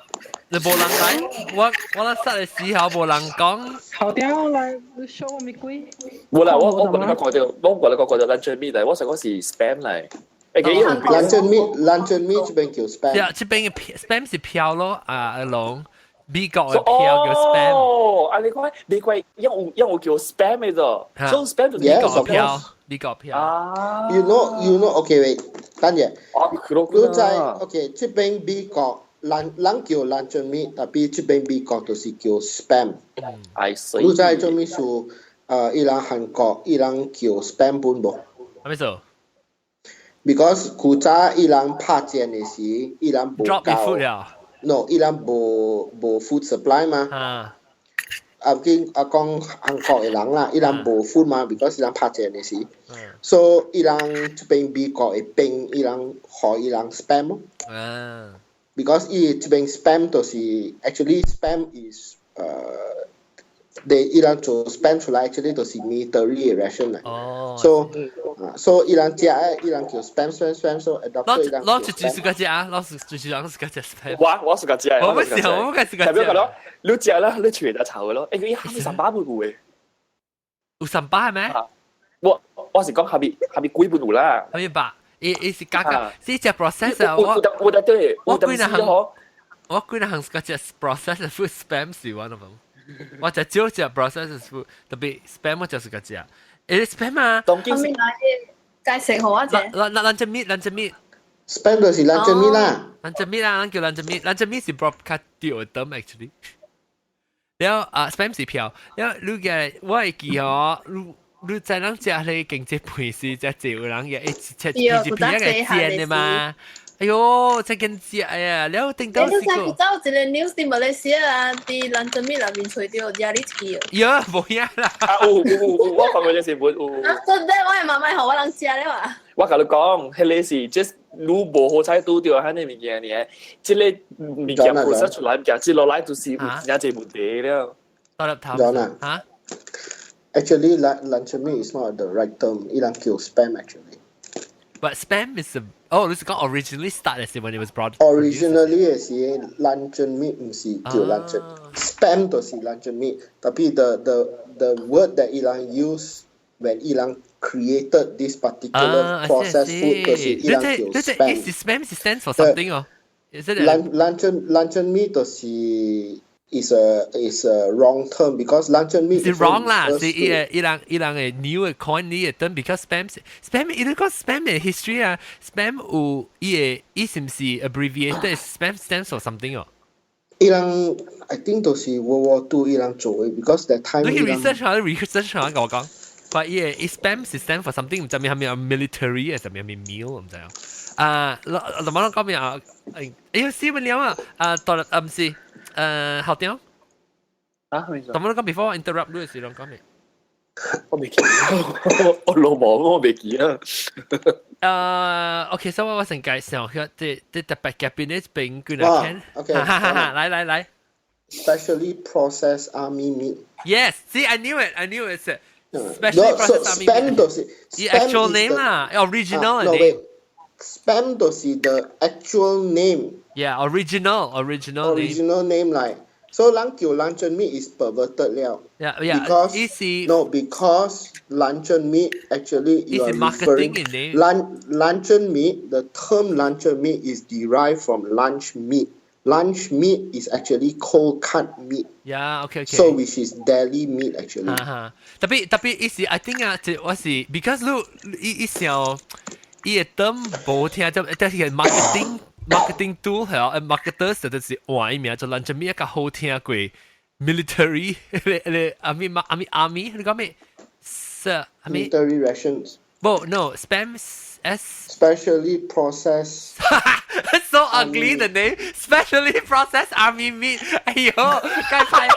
你無人來，我我咧實的時候無人講。好掉來，你 show 我咪鬼？無啦，我我覺得講到，我覺得講到 luncheon meat 嚟，我想講是 spam 嚟。誒，幾用 luncheon meat，luncheon meat 這邊叫 spam。對，這邊嘅 spam 是票咯，啊阿龍。美國嘅票叫 spam。哦，啊你講美國因為叫 spam 嘅啫，所以 spam 就美國票，美國票。啊 You know, okay, wait，等陣。啊，你知，OK，這邊美國咱咱叫 luncheon meat，tapi 這邊美國就是叫 spam。 I see。你知做咩事？伊人韓國，伊人叫 spam 本無？啥物事？Because 古早伊人拍戰的時，伊人無夠。No，伊人無無 food supply 嘛。啊。啊，見啊講韓國的人啦，伊人無 food 嘛，because 伊人拍戰的時，所以伊人這邊美國的兵，伊人予伊人 spam 咯。啊。 Because 伊這邊 spam 就是 actually spam is 你伊人做 spam 出來，actually 就是 military ration 嚟。哦。 So 所以伊人食的，伊人叫 spam spam spam，so adopt 伊人。老是就是個食啊，老是就是人是個食 spam。我我是個食。我不是，我不該是個食。代表講咯，你食啦，你全就臭嘅咯。誒，佢下面三把半有嘅。有三把係咩？我我是講下面下面幾本有啦。下面吧，伊伊是加加，是隻 process 啊。我我對，我幾若行，我幾若行是個隻 process food spam 是我都冇。我就少食 processed food，特別 spam 我就是個食。誒 spam 啊，當今是解釋好啊，咱咱咱隻 meat，咱隻 meat。 spam 就是luncheon meat 啦。 luncheon meat 啊，咱叫 luncheon meat，luncheon meat 是 broadcast 掉的 actually。了啊，spam 是票，了你嘅我會記哦，你你知人食彼個經濟飯是食濟有人嘅，一切一片一個煎的嘛。哎喲，這緊食呀！了頂到是個。你知有一個 news 佇馬來西亞啊，佇 luncheon meat 內面揣著壓力劑。喲，無影啦。啊，有有有，我看過這新聞有。啊，真的，我的媽媽予我人食了啊。我共你講，彼個是 just 你無好彩拄著彼个物件爾，這個物件 process 出來物件，接落來就是有真濟問題了。到粒頭。嚇？Actually, luncheon meat is not the right term. 伊人叫 spam actually. But spam is a oh, 你是講 originally start 是 when it was brought. Originally 是 luncheon meat 唔是叫 luncheon spam 就是 luncheon meat。Tapi the word that 伊人 use when 伊人 created this particular processed food 就是伊人叫 spam。 Spam 是 stands for something 哦。 Is it luncheon meat 就是 is a wrong term because luncheon meat 是 wrong 啦，是伊個伊人伊人的 new 的 coin 呢個 term because spam spam 伊個講 spam 的 history 啊，spam 有伊個伊是毋是 abbreviated spam stands for something 哦？伊人 I think 都是 World War Two 伊人做的，because that time 你去 research 下，research 下共我講，但伊個伊 spam 是 stand for something 毋知咩係咪 military 啊，係咩咩 meal 毋知啊。啊，老老媽講咩啊？哎呀，死乜了啊？啊，到啊毋是，後點？啊，同我講 before interrupt 你時，攏講咩？我未記，我老母我未記啊。OK，所以我先介紹下，這這特別夾邊呢邊佢來聽。 OK，哈哈哈，來來來。 Specially processed army meat. Yes, see, I knew it, I knew it. Specially processed army meat. Spam 就是 actual name 啦，original name. Spam 就是 the actual name. Yeah, original, original name. Original name 來。So 人叫 luncheon meat is perverted 了。 Yeah. Because 伊是 no, because luncheon meat actually you 伊是 are marketing referring 嘅 name. Luncheon meat, the term luncheon meat is derived from lunch meat. Lunch meat is actually cold cut meat. So which is deli meat actually. 哈哈，tapi tapi 伊是 I think 啊，這我是 because 你伊伊想伊個 term 無聽就，但是 marketing tool 係啊，marketers 就是換伊名做 luncheon meat 較好聽過 military 你你 army army army 你講咩？是 army Military rations. 無 no spam S Specially processed. So ugly the name, specially processed army meat。哎呦，該派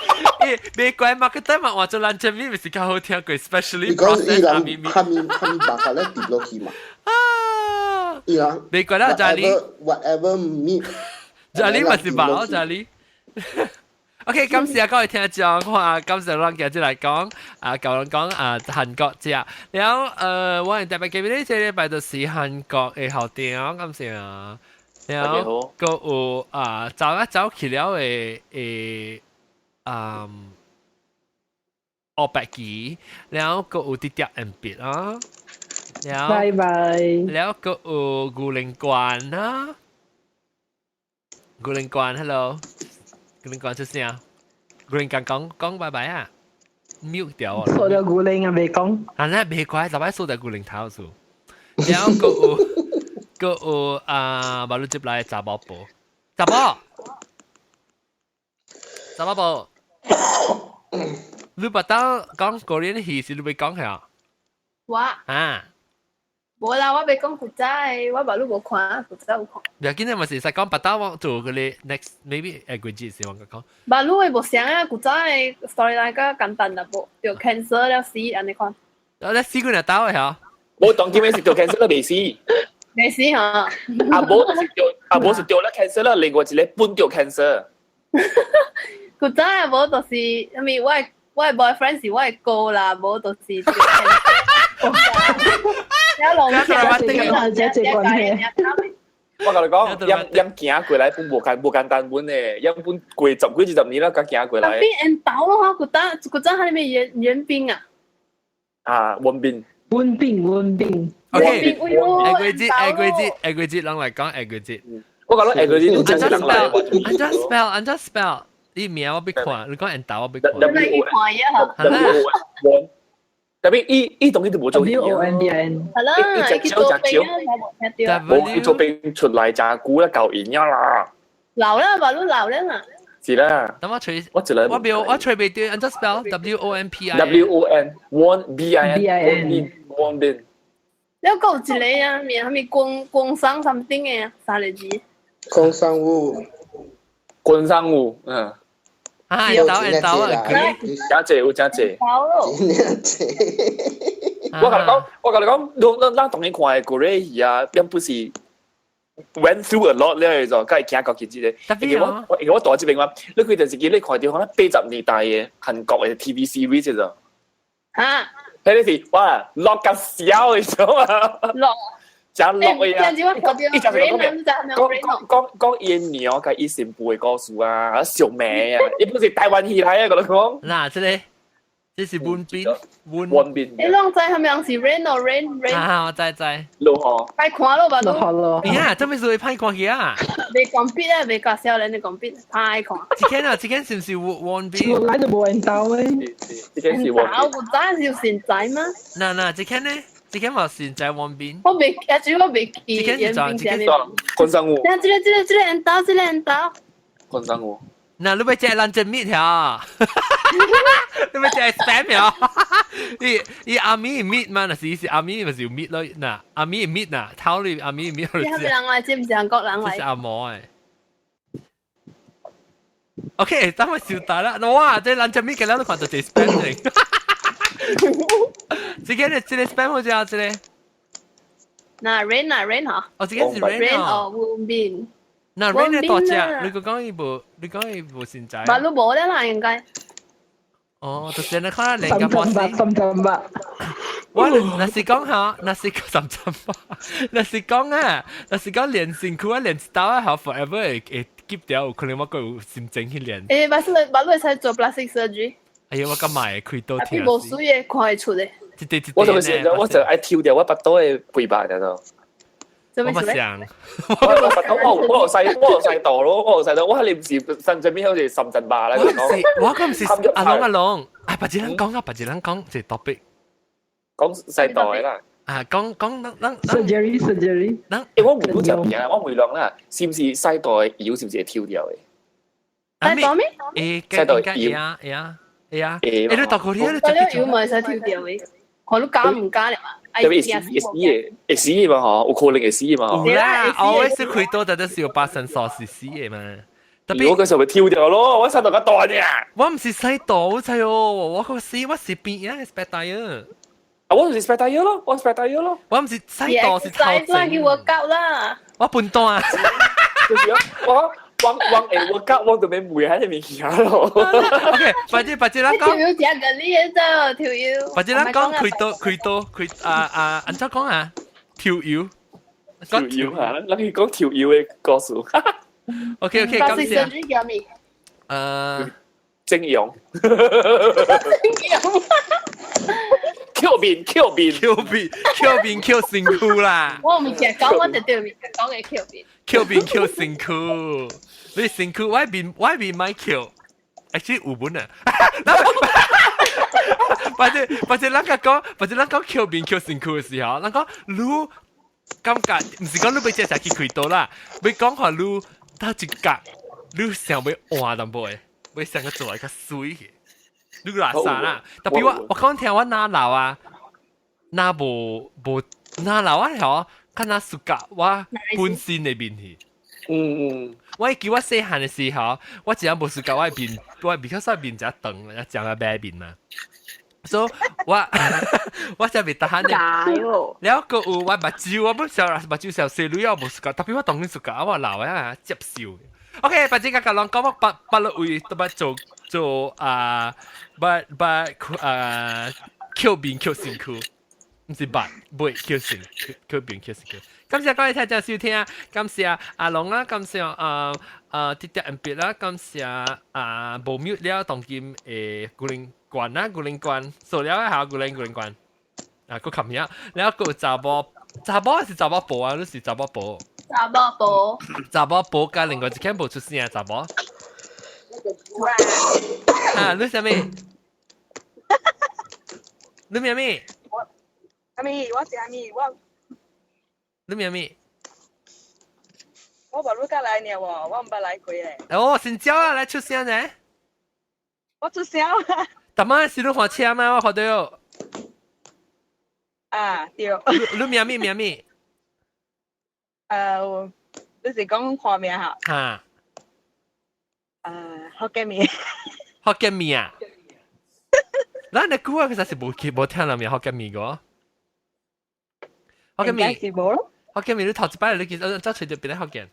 美國 marketer 嘛換做 luncheon meat 咪是較好聽過 specially Because 伊 processed 人 army meat。他們他們把它咧跌落去嘛。啊！伊人美國啦，就你 whatever meat。就你咪是吧？就你。OK，感謝各位聽眾，看感謝咱今日來講啊，舊人講啊，韓國食，然後我特別記得呢這禮拜就是韓國的校長，感謝啊，然後閣有啊，走一走去了的的嗯，黑白棋，然後閣有啲啲 M 別啊，然後拜拜，然後閣有牛奶罐啊，牛奶罐，hello。牛奶罐出聲，牛奶罐講講拜拜啊，mute 掉啊！數到牛奶啊，未講。啊，那袂怪，就擺數到牛奶頭數。然後閣有閣有啊，馬路接來查某婆，查某，查某婆，你捌當講 Korean 戲是你欲講下？我啊。無啦，我欲講古早的，我嘛你無看，古早有看。唔要緊，嘛是使講捌當我做嗰個 next maybe 下個月時我講。嘛你會無相啊，古早的 storyline 較簡單啦，無著 cancer 了死按呢款。啊，你死幾若刀的嚇？無當今是著 cancer 了未死。未死嚇。啊無是著，啊無是著了 cancer 了，另外一個本著 cancer。古早的無就是，因為我的 boyfriend 是我的哥啦，無就是著 cancer。有龍我共你講，陰陰行過來本無簡無簡單本的，陰本過十幾二十年啦，才行過來。變緣投咯，古早古早係咩援援兵啊？啊，文斌。文斌文斌。 OK，下個節下個節下個節，人來講下個節。我講下個節，按怎 spell？按怎 spell？按怎 spell？你名我欲看，你講緣投我欲看。你看一下。好啦。特別伊伊當然就無做 W O N B I N。係啦，伊食少食少，無伊做兵出來誠久啦，夠閒啦。老啦，嘛你老啦嘛。是啦。等我揣，我一個我表我揣袂著，按怎 spell W O N P I W O N Won B I N B I N Won Bin。了閣有一個啊，名啥物工工商 something 的三個字。工商務。工商務，嗯。啊，緣投緣投啊，誠濟有誠濟。真濟。我共你講，我共你講，咱咱當然看的 Korea 戲啊，並不是 went through a lot 咧，就梗係行到其這個。因為我因為我大這邊嘛，你開電視機你看著可能80年代的韓國的 TV series 就。啊！彼個是哇，落甲痟的種啊！落。誠落的啊！伊講講咩？講講講講伊娘佮伊新婦的故事啊，相罵啊，伊不是台灣戲來啊，共你講。嗱，這個這是文斌，文文斌。你攏知啥物人是 Rain 哦，Rain Rain。啊，我知知。落雨。歹看咯吧都。落雨咯。呀，這麼是會歹看去啊？袂講筆啊，袂教少年的講筆，歹看。這間啊，這間是毋是文斌？我來都無緣投的。這間是文斌。我知是現在嗎？嗱嗱，這間呢？這間嘛是在文斌。我袂，啊，主要我袂記。這間是在，這間是昆山湖。這個這個這個緣投，這個緣投。昆山湖。嗱，你欲食 luncheon meat 呀？你欲食 spam 呀？伊伊 army meat 嘛，若是是 army 咪是有 meat 咯，嗱 army meat 嗱，頭裡 army meat。你係咩人來？這毋是韓國人來。這是阿毛誒。OK，等我笑大啦。哇，這 luncheon meat 嘅咧都看到這 spam 嚟。這個呢？這個 spam 好似啊，這個。嗱，Rain 啊，Rain 嚇。哦，這個是 Rain 哦，文斌。嗱，Rain 係大隻，你講伊無，你講伊無現在。嘛，你無咧啦，應該。哦，就是你看兩個三針八，三針八。我若是講嚇，若是三針吧，若是講啊，若是講練身軀啊，練一刀啊，好 forever 會會 keep 掉，有可能我閣有心情去練。欸，把是把你使做 plastic surgery。哎呀，我敢買開刀聽。無水的看會出的。一啲一啲。我就是我就愛抽掉我腹肚的肥肉，知道？我想，我我有細我有細度咯，我有細度，我係臨時身上邊好似深圳吧咧。我唔是，我講唔是阿龍阿龍，啊，別一人講啊，別一人講，這 topic。講細度的啦。啊，講講咱咱 surgery surgery。咱欸，我唔講食物，我問人啦，是毋是細度的油是毋是會抽掉的？細度咩？欸，細度油啊，會啊，會啊。欸，你讀過你，你食油嘛會使抽掉的？看你加毋加了嘛？特別會死會死的，會死的嘛吼，有可能會死的嘛吼。有啦，我是開刀，但是有八成數是死的嘛。特別我嗰時候咪跳掉咯，我細度較大呢。我毋是細度，我知哦，我個死我是邊啊，spare tire。啊，我就是 spare tire 咯，我 spare tire 咯。我毋是細度是頭前。去 workout 啦。我笨蛋啊！就是我我我會 workout，我就免買喺物件咯。 OK，反正反正咱講。條腰食個你嘅啫，條腰。反正咱講開刀開刀開啊啊，按怎講啊？條腰。條腰啊，咱去講條腰的故事。 OK OK，感謝。整容。整容。 Q 面 Q 面 Q 面 Q 面 Q 身軀啦！我毋是講，我就對面講嘅 Q 面。 Q 面 Q 身軀，你身軀我面我面買 Q，actually 有本啊！或者或者咱個講，或者咱講 Q 面 Q 身軀嘅時候，咱講你感覺毋是講你欲這才去開刀啦，欲講話你打一格，你想欲換淡薄的，欲想個做來較媠去。你垃圾啦！特別我我講聽我哪老啊，哪無無哪老啊吼，較若 suka 我本身的面去。我記我細漢的時候，我只要無 suka 我面，我比較少面較長，長個白面嘛。所以我我才袂得閒的。了閣有我目睭，我本小目睭小細女我無 suka，特別我當然 suka，我老啊接受。OK，反正甲人講我捌捌落位都捌做做啊，捌捌啊，抾面抾身軀，毋是捌，袂抾身抾面抾身軀。感謝各位聽眾收聽，感謝阿龍啦，感謝啊啊啲啲 M B 啦，感謝啊無 mute 了當今誒古靈關啦，古靈關，數了一下古靈古靈關，啊，閣冚嘢，了閣有查某，查某是查某婆啊，你是查某婆？查某婆，查某婆加另外一間無出聲啊，查某。啊，你啥物？你咩物？我阿咪，我是阿咪，我。你咩物？我無你甲來呢喎，我毋捌來過咧。哦，新椒啊，來出聲呢？我出聲啊！逐擺是你換車嗎？我看到。啊，對。你名物名物？你是講花名哈？哈。福建麵。福建麵啊？咱的久啊，其實是無記無聽人名福建麵個。福建麵是無咯。福建麵你頭一擺你記得怎揣著邊個福建？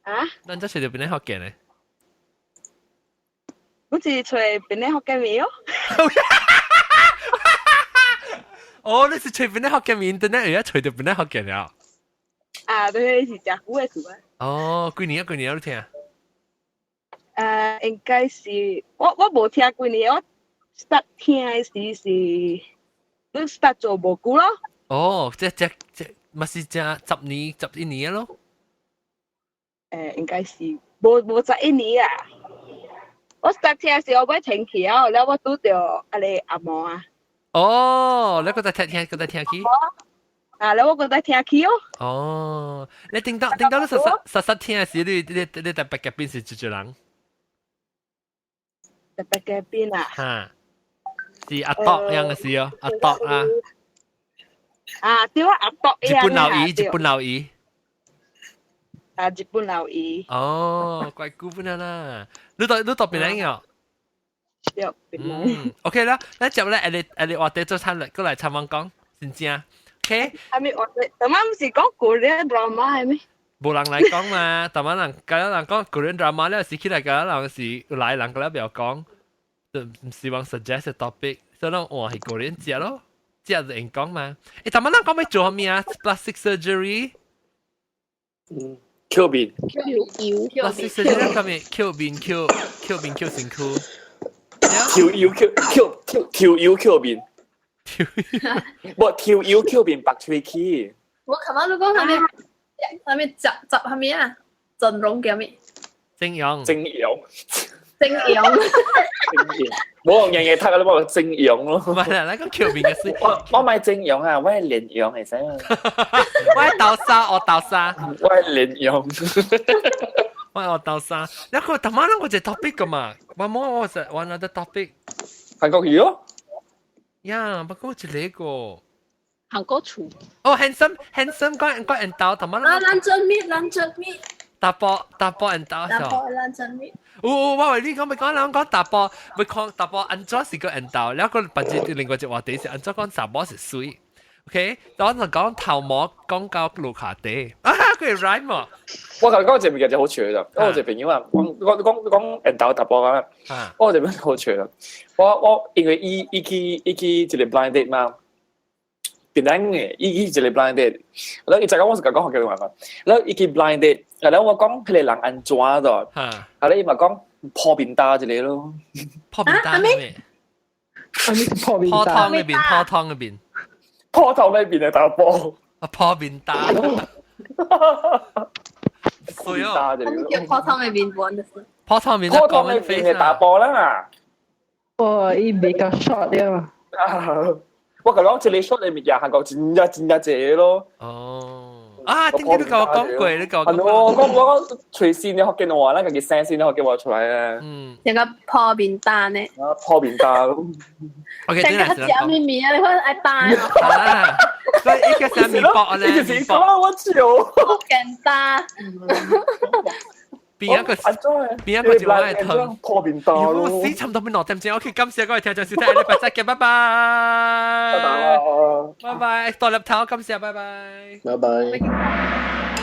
啊？咱怎揣著邊個福建的？我是揣邊個福建麵哦。哦，你是揣邊個福建麵，等下而家揣著邊個福建了？啊，對，是誠久的事啊。哦，幾年啊？幾年啊？你聽？應該是我無聽幾年，我 start 聽的時是你 start 做無久咯。哦，這這這，嘛是這10年、11年咯。應該是無無11年啊。我 start 聽時我欲停去啊，了我拄著阿個阿嬷啊。哦，你閣再聽聽，閣再聽去。啊，了我閣再聽去哦。哦，你頂到頂到你實實實實聽的時，你你你佇別個邊是幾隻人？佇別個邊啊？哈，是阿篤樣的時哦，阿篤啊。啊，對啊，阿篤日本老姨，日本老姨。啊，日本老姨。哦，怪久本啦，你到你到邊來哦？對，邊來。嗯，OK 啦，咱接來下日下日話題做參來，過來參訪講，真正，OK。係咪話題？頭先毋是講 Korean drama 係咩？無人來講嘛，逐擺人，今日人講 Korean drama 了，時起來今日人是有來人，今日不要講，就毋是往 suggest topic，所以我係個人食咯，食就會講嘛。誒，但係咱講欲做咩啊？Plastic surgery。嗯，翹面。 Plastic surgery 咁咩？翹面翹翹面翹身軀。調腰翹翹調調腰翹面。無調腰翹面白喙齒。我琴晚都講係咩？係咩集集係咩啊？陣容叫咩？整容。整容。整容。整容。冇用日日睇嗰啲幫我整容咯。唔係啦，那個翹面嘅事。我買整容啊，我係蓮蓉會使啊。我係豆沙，我豆沙。我係蓮蓉。我係我豆沙。那個頭晚我隻 topic 噶嘛，我冇我就 one other topic。韓國語咯。呀，不過一個。韓國廚。哦，handsome handsome 講講緣投，頭晚。啊，luncheon meat，luncheon meat。查埔查埔緣投。查埔 luncheon meat。哦，我話你講咪講人講查埔，咪講查埔按怎是個緣投，然後個別隻另外一個話題是按怎講查某是媠。OK，當就講頭毛講到樓下底，啊，佢係 rhyme 喎。我同你講，這物件就好笑啦。我有一個朋友啊，講講講講緣投查埔啊，我這邊好笑啦。我因為伊伊去伊去一個 blind date 嘛，別人嘅伊去一個 blind date，然後伊就講我是講福建話嘛，然後伊去 blind date，然後我講彼個人按怎咗，啊咧伊嘛講破面焦一個咯，破面焦咩？破面破湯裏邊，破湯裏邊。破頭裏邊嘅查埔，啊破面焦，破面焦叫破湯裏邊玩的。破湯面，破湯裏邊嘅查埔啦。哦，伊比較 short 啲嘛。我甲你講，這個 short 裏面也韓國真正真正濟咯。哦，啊，點解你共我講過？你共我講過。我講我講隨時你學見話，咱家己聲先學見話出來啊。嗯。一個破面單呢？啊，破面單。 OK，成個食麵麵啊！你看愛單啊。所以一個食麵包咧，麵包我笑。好簡單。邊一個邊一個就愛疼破面單咯。死差唔多變6點鐘，OK，感謝各位聽眾收聽，禮拜再見，拜拜。拜拜。拜拜，多粒頭，感謝，拜拜。拜拜。